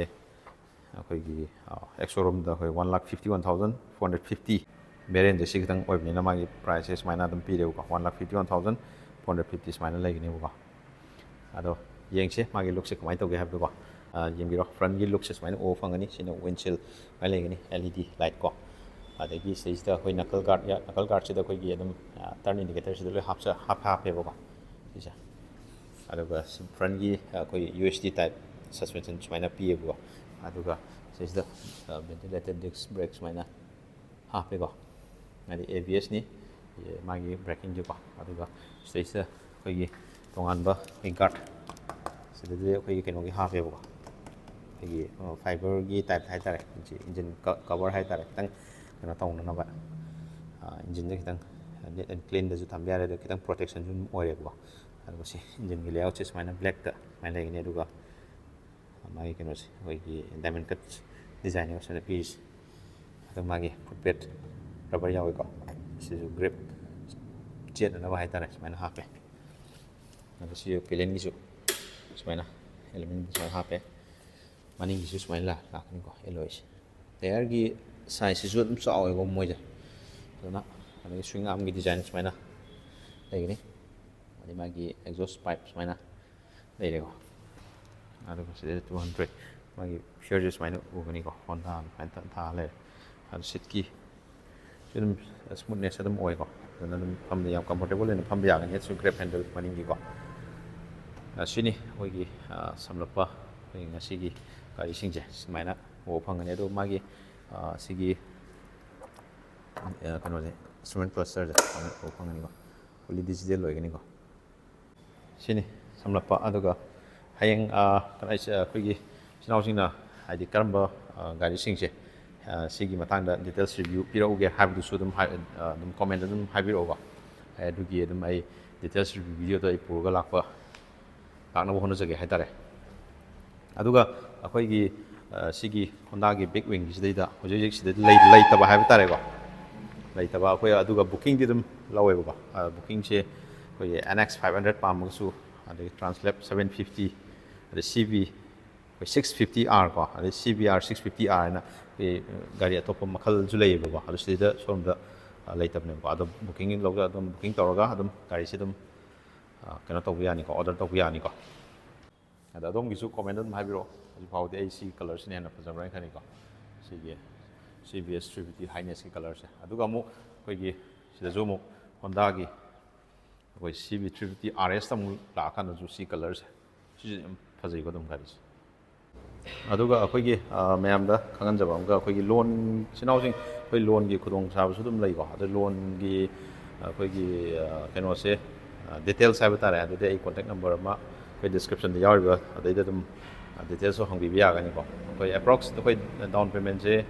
ꯑꯩꯈꯣꯏꯒꯤ, ꯑ, ꯑꯦꯛꯁ ꯁꯣꯔꯨꯝꯗ ꯑꯩꯈꯣꯏ one lakh fifty one thousand four hundred fifty ꯚꯦꯔꯤꯌꯦꯟꯁꯦ ꯁꯤ ꯈꯤꯇꯪ ꯑꯣꯏꯕꯅꯤꯅ ꯃꯥꯒꯤ ꯄ꯭ꯔꯥꯏꯁꯁꯦ ꯁꯨꯃꯥꯏꯅ ꯑꯗꯨꯝ ꯄꯤꯔꯦꯕꯀꯣ, one lakh fifty one thousand four hundred fifty ꯁꯨꯃꯥꯏꯅ ꯂꯩꯒꯅꯦꯕꯀꯣ꯫ ꯑꯗꯣ ꯌꯦꯡꯁꯦ ꯃꯥꯒꯤ ꯂꯨꯛꯁꯦ ꯀꯃꯥꯏꯅ ꯇꯧꯒꯦ ꯍꯥꯏꯕꯗꯣꯀꯣ꯫ ꯑ, ꯌꯦꯡꯕꯤꯔꯣ, ꯐ꯭ꯔꯟꯒꯤ ꯂꯨꯛꯁꯦ ꯁꯨꯃꯥꯏꯅ ꯎꯕ ꯐꯪꯒꯅꯤ꯫ ꯁꯤꯅ ꯋꯤꯟꯁꯤꯜ ꯁꯨꯃꯥꯏꯅ ꯂꯩꯒꯅꯤ, L E D light ꯀꯣ꯫ ꯑꯗꯒꯤ ꯁꯤꯗꯩꯁꯤꯗ ꯑꯩꯈꯣꯏ ꯅꯀꯜ ꯒꯥꯔꯗ, ꯅꯀꯜ ꯒꯥꯔꯗꯁꯤꯗ ꯑꯩꯈꯣꯏꯒꯤ ꯑꯗꯨꯝ, ꯑ, ꯇꯔꯟ ꯏꯟꯗꯤꯀꯦꯇꯔꯁꯤꯗ ꯂꯣꯏ ꯍꯥꯞꯆ-, ꯍꯥꯞ-, ꯍꯥꯞꯄꯦꯕꯀꯣ ꯁꯤꯁꯦ꯫ ꯑꯗꯨꯒ ꯁꯤ ꯐ꯭ꯔꯟꯒꯤ ꯑꯩꯈꯣꯏ U S D type suspension ꯁꯨꯃꯥꯏꯅ ꯄꯤꯌꯦꯕꯀꯣ꯫ ꯑꯗꯨꯒ ꯁꯤꯁꯤꯗ, ꯑ, ventilated disc brake ꯁꯨꯃꯥꯏꯅ ꯍꯥꯞꯄꯦꯀꯣ꯫ ꯍꯥꯏꯗꯤ A B S ꯅꯤ ꯃꯥꯒꯤ ꯕ꯭ꯔꯦꯀꯤꯡꯁꯦꯀꯣ꯫ ꯑꯗꯨꯒ ꯁꯤꯗꯩꯁꯤꯗ ꯑꯩꯈꯣꯏꯒꯤ ꯇꯣꯉꯥꯟꯕ ꯑꯩꯈꯣꯏ ꯒꯥꯔꯗ, ꯁꯤꯗꯗꯤ ꯑꯩꯈꯣꯏꯒꯤ ꯀꯩꯅꯣꯒꯤ ꯍꯥꯞꯄꯦꯕꯀꯣ, ꯑꯩꯈꯣꯏꯒꯤ, ꯑ, ꯐꯥꯏꯕꯔꯒꯤ ꯇꯥꯏꯞꯇ ꯍꯥꯏꯇꯥꯔꯦ, ꯏꯟꯖꯤꯟ ꯀ-, ꯀꯕꯔ ꯍꯥꯏꯇꯥꯔꯦ, ꯈꯤꯇꯪ ꯀꯩꯅꯣ ꯇꯧꯅꯅꯕ, ꯑ, ꯏꯟꯖꯤꯟꯁꯦ ꯈꯤꯇꯪ neat and cleanꯗꯁꯨ ꯊꯝꯕ ꯌꯥꯔꯦ, ꯑꯗꯣ ꯈꯤꯇꯪ ꯄ꯭ꯔꯣꯇꯦꯛꯁꯟꯁꯨ ꯑꯗꯨꯝ ꯑꯣꯏꯔꯦꯕꯀꯣ꯫ ꯑꯗꯨꯒ ꯁꯤ ꯏꯟꯖꯤꯟꯒꯤ layoutꯁꯦ ꯁꯨꯃꯥꯏꯅ blackꯇ ꯁꯨꯃꯥꯏꯅ ꯂꯩꯒꯅꯤ꯫ ꯑꯗꯨꯒ ꯃꯥꯒꯤ ꯀꯩꯅꯣꯁꯦ ꯑꯩꯈꯣꯏꯒꯤ diamond cut designꯅꯦꯕ ꯁꯤꯗ ꯄꯤꯔꯤꯁꯦ꯫ ꯑꯗꯣ ꯃꯥꯒꯤ foot pad rubber ꯌꯥꯎꯋꯤꯀꯣ꯫ ꯁꯤꯁꯨ grip ꯆꯦꯠꯅꯅꯕ ꯍꯥꯏꯇꯥꯔꯦ, ꯁꯨꯃꯥꯏꯅ ꯍꯥꯞꯄꯦ꯫ ꯑꯗꯣ ꯁꯤ ꯄꯦꯂꯦꯟꯒꯤꯁꯨ ꯁꯨꯃꯥꯏꯅ element ꯁꯨꯃꯥꯏꯅ ꯍꯥꯞꯄꯦ꯫ ꯃꯅꯤꯡꯒꯤꯁꯨ ꯁꯨꯃꯥꯏꯅ ꯂꯥꯛ-, ꯂꯥꯛꯀꯅꯤꯀꯣ, alloyꯁꯦ꯫ Tyreꯒꯤ sizeꯁꯤꯁꯨ ꯑꯗꯨꯝ ꯆꯥꯎꯋꯦꯀꯣ ꯃꯣꯏꯁꯦ꯫ ꯑꯗꯨꯅ ꯑꯗꯒꯤ swing armꯒꯤ design ꯁꯨꯃꯥꯏꯅ ꯂꯩꯒꯅꯤ꯫ ꯑꯗꯩ ꯃꯥꯒꯤ exhaust pipe ꯁꯨꯃꯥꯏꯅ ꯂꯩꯔꯦꯀꯣ꯫ ꯑꯗꯨꯒ ꯁꯤꯗꯩꯗ two hundred, ꯃꯥꯒꯤ features ꯁꯦ ꯁꯨꯃꯥꯏꯅ ꯎꯒꯅꯤꯀꯣ, Honda ꯁꯨꯃꯥꯏꯅ ꯊꯥ ꯂꯩꯔꯦ꯫ ꯑꯗꯨ seat ꯀꯤ ꯁꯤ ꯑꯗꯨꯝ smoothness ꯑꯗꯨꯝ ꯑꯣꯏꯀꯣ꯫ ꯑꯗꯨꯅ ꯑꯗꯨꯝ ꯐꯝꯕ ꯌꯥꯝ comfortable ꯑꯣꯏꯅ ꯐꯝꯕ ꯌꯥꯒꯅꯤ꯫ ꯑꯗꯨꯁꯨ grab handle ꯃꯅꯤꯡꯒꯤꯀꯣ꯫ ꯑ, ꯁꯤꯅꯤ ꯑꯩꯈꯣꯏꯒꯤ, ꯑ, ꯁꯝꯂꯞꯄ ꯑꯩꯈꯣꯏ ꯉꯁꯤꯒꯤ ꯒꯥꯔꯤꯁꯤꯡꯁꯦ ꯁꯨꯃꯥꯏꯅ ꯎꯕ ꯐꯪꯒꯅꯤ꯫ ꯑꯗꯣ ꯃꯥꯒꯤ, ꯑ, ꯁꯤꯒꯤ, ꯑ, ꯀꯩꯅꯣꯁꯦ, instrument cluster ꯁꯦ ꯁꯨꯃꯥꯏꯅ ꯎꯕ ꯐꯪꯒꯅꯤꯀꯣ꯫ Fully digital ꯑꯣꯏꯒꯅꯤꯀꯣ꯫ ꯁꯤꯅꯤ ꯁꯝꯂꯞꯄ꯫ ꯑꯗꯨꯒ ꯍꯌꯦꯡ, ꯑ, ꯀꯗꯥꯏ-, ꯑꯩꯈꯣꯏꯒꯤ ꯏꯆꯤꯟ ꯏꯅꯥꯎꯁꯤꯡꯅ ꯍꯥꯏꯗꯤ ꯀꯔꯝꯕ, ꯑ, ꯒꯥꯔꯤꯁꯤꯡꯁꯦ, ꯑ, ꯁꯤꯒꯤ ꯃꯇꯥꯡꯗ details review ꯄꯤꯔꯛꯎꯒꯦ ꯍꯥꯏꯕꯗꯨꯁꯨ ꯑꯗꯨꯝ ꯍꯥꯏ-, ꯑ, ꯑꯗꯨꯝ comment ꯑꯗꯨꯝ ꯍꯥꯏꯕꯤꯔꯛꯑꯣꯀꯣ꯫ ꯑꯩ ꯑꯗꯨꯒꯤ ꯑꯗꯨꯝ ꯑꯩ details review video ꯗꯣ ꯑꯩ ꯄꯨꯔꯒ ꯂꯥꯛꯄ, ꯂꯥꯛꯅꯕ ꯍꯣꯠꯅꯖꯒꯦ ꯍꯥꯏꯇꯥꯔꯦ꯫ ꯑꯗꯨꯒ ꯑꯩꯈꯣꯏꯒꯤ, ꯑ, ꯁꯤꯒꯤ Honda ꯒꯤ big wing ꯁꯤꯗꯩꯗ ꯍꯧꯖꯤꯛ ꯍꯧꯖꯤꯛ ꯁꯤꯗ ꯂꯩ-, ꯂꯩꯇꯕ ꯍꯥꯏꯕ ꯇꯥꯔꯦꯀꯣ꯫ ꯂꯩꯇꯕ ꯑꯩꯈꯣꯏ ꯑꯗꯨꯒ booking ꯗꯤ ꯑꯗꯨꯝ ꯂꯧꯋꯦꯕꯀꯣ꯫ ꯑ, booking ꯁꯦ ꯑꯩꯈꯣꯏꯒꯤ N X five hundred ꯄꯥꯝꯃꯒꯁꯨ, ꯑꯗꯒꯤ Transalp seven fifty, ꯑꯗꯩ C B ꯑꯩꯈꯣꯏ six fifty R ꯀꯣ, ꯑꯗꯩ C B R six fifty R ꯍꯥꯏꯅ ꯑꯩꯈꯣꯏ ꯒꯥꯔꯤ ꯑꯇꯣꯞꯄ ꯃꯈꯜꯁꯨ ꯂꯩꯌꯦꯕꯀꯣ꯫ ꯑꯗꯨ ꯁꯤꯗꯩꯗ ꯁꯣꯝꯗ, ꯑ, ꯂꯩꯇꯕꯅꯦꯕꯀꯣ꯫ ꯑꯗꯣ booking ꯂꯧꯖ-, ꯑꯗꯨꯝ booking ꯇꯧꯔꯒ ꯑꯗꯨꯝ ꯒꯥꯔꯤꯁꯦ ꯑꯗꯨꯝ, ꯑ, ꯀꯩꯅꯣ ꯇꯧꯕ ꯌꯥꯅꯤꯀꯣ, order ꯇꯧꯕ ꯌꯥꯅꯤꯀꯣ꯫ ꯑꯗ ꯑꯗꯣꯝꯒꯤꯁꯨ comment ꯑꯗꯨꯝ ꯍꯥꯏꯕꯤꯔꯛꯑꯣ꯫ ꯍꯧꯖꯤꯛ ꯐꯥꯎꯕꯗꯤ ꯑꯩ ꯁꯤ colour ꯁꯤꯅ ꯍꯦꯟꯅ ꯐꯖꯕ꯭ꯔꯥ ꯍꯥꯏꯅ ꯈꯜꯂꯤꯀꯣ, ꯁꯤꯒꯤ C B S three fifty Highness ꯀꯤ colour ꯁꯦ꯫ ꯑꯗꯨꯒ ꯑꯃꯨꯛ ꯑꯩꯈꯣꯏꯒꯤ ꯁꯤꯗꯁꯨ ꯑꯃꯨꯛ Honda ꯒꯤ ꯑꯩꯈꯣꯏ C B three fifty R S ꯇ ꯑꯃꯨꯛ ꯂꯥꯛꯑꯀꯥꯟꯗꯁꯨ ꯁꯤ colour ꯁꯦ, ꯁꯤꯁꯨ ꯌꯥꯝ ꯐꯖꯩꯀꯣ ꯑꯗꯨꯝ ꯒꯥꯔꯤꯁꯦ꯫ ꯑꯗꯨꯒ ꯑꯩꯈꯣꯏꯒꯤ, ꯑ, ꯃꯌꯥꯝꯗ ꯈꯪꯍꯟꯖꯕ ꯑꯃꯒ, ꯑꯩꯈꯣꯏꯒꯤ loan, ꯏꯆꯤꯟ ꯏꯅꯥꯎꯁꯤꯡ ꯑꯩꯈꯣꯏ loan ꯒꯤ ꯈꯨꯗꯣꯡꯆꯥꯕꯁꯨ ꯑꯗꯨꯝ ꯂꯩꯀꯣ꯫ ꯑꯗꯨ loan ꯒꯤ ꯑꯩꯈꯣꯏꯒꯤ, ꯑ, ꯀꯩꯅꯣꯁꯦ, ꯑ, details ꯍꯥꯏꯕ ꯇꯥꯔꯦ, ꯑꯗꯨꯗꯤ ꯑꯩ contact number ꯑꯃ ꯑꯩꯈꯣꯏ description ꯗ ꯌꯥꯎꯔꯤꯕ, ꯑꯗꯩꯗ ꯑꯗꯨꯝ, ꯑ, details ꯁꯨ ꯍꯪꯕꯤꯕ ꯌꯥꯒꯅꯤꯀꯣ꯫ ꯑꯩꯈꯣꯏ approx ꯑꯩꯈꯣꯏ down payment ꯁꯦ,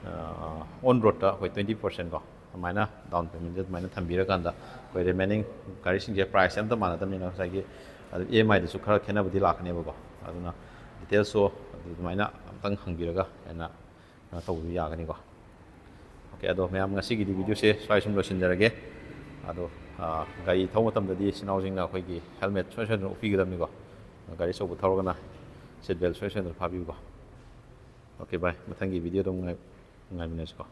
ꯑ, on road ꯇ ꯑꯩꯈꯣꯏ twenty percent ꯀꯣ, ꯑꯗꯨꯃꯥꯏꯅ down payment ꯁꯦ ꯑꯗꯨꯃꯥꯏꯅ ꯊꯝꯕꯤꯔꯀꯥꯟꯗ ꯑꯩꯈꯣꯏ remaining ꯒꯥꯔꯤꯁꯤꯡꯁꯦ price ꯁꯦ ꯑꯝꯇ ꯃꯥꯟꯅꯗꯕꯅꯤꯅ ꯉꯁꯥꯏꯒꯤ ꯑꯗꯨ E M I ꯗꯁꯨ ꯈꯔ ꯈꯦꯠꯅꯕꯗꯤ ꯂꯥꯛꯀꯅꯦꯕꯀꯣ꯫ ꯑꯗꯨꯅ details ꯁꯨ ꯑꯗꯨꯃꯥꯏꯅ ꯑꯝꯇꯪ ꯍꯪꯕꯤꯔꯒ ꯍꯦꯟꯅ ꯀꯩꯅꯣ ꯇꯧꯕꯤꯕ ꯌꯥꯒꯅꯤꯀꯣ꯫ OK, ꯑꯗꯣ ꯃꯌꯥꯝ ꯉꯁꯤꯒꯤꯗꯤ video ꯁꯦ ꯁ꯭ꯋꯥꯏ ꯁꯨꯝ ꯂꯣꯏꯁꯤꯟꯖꯔꯒꯦ꯫ ꯑꯗꯣ, ꯑ, ꯒꯥꯔꯤ ꯊꯧꯕ ꯃꯇꯝꯗꯗꯤ ꯏꯆꯤꯟ ꯏꯅꯥꯎꯁꯤꯡꯅ ꯑꯩꯈꯣꯏꯒꯤ helmet ꯁꯣꯏ ꯁꯣꯏꯗꯅ ꯎꯞꯄꯤꯒꯗꯕꯅꯤꯀꯣ꯫ ꯒꯥꯔꯤ ꯑꯆꯧꯕ ꯊꯧꯔꯒꯅ seat belt ꯁꯣꯏ ꯁꯣꯏꯗꯅ ꯐꯥꯕꯤꯌꯨꯀꯣ꯫ OK, bye꯫ ꯃꯊꯪꯒꯤ video ꯗ ꯑꯃꯨꯛ ꯉꯥꯏ-, ꯉꯥꯏꯃꯤꯟꯅꯁꯤꯀꯣ꯫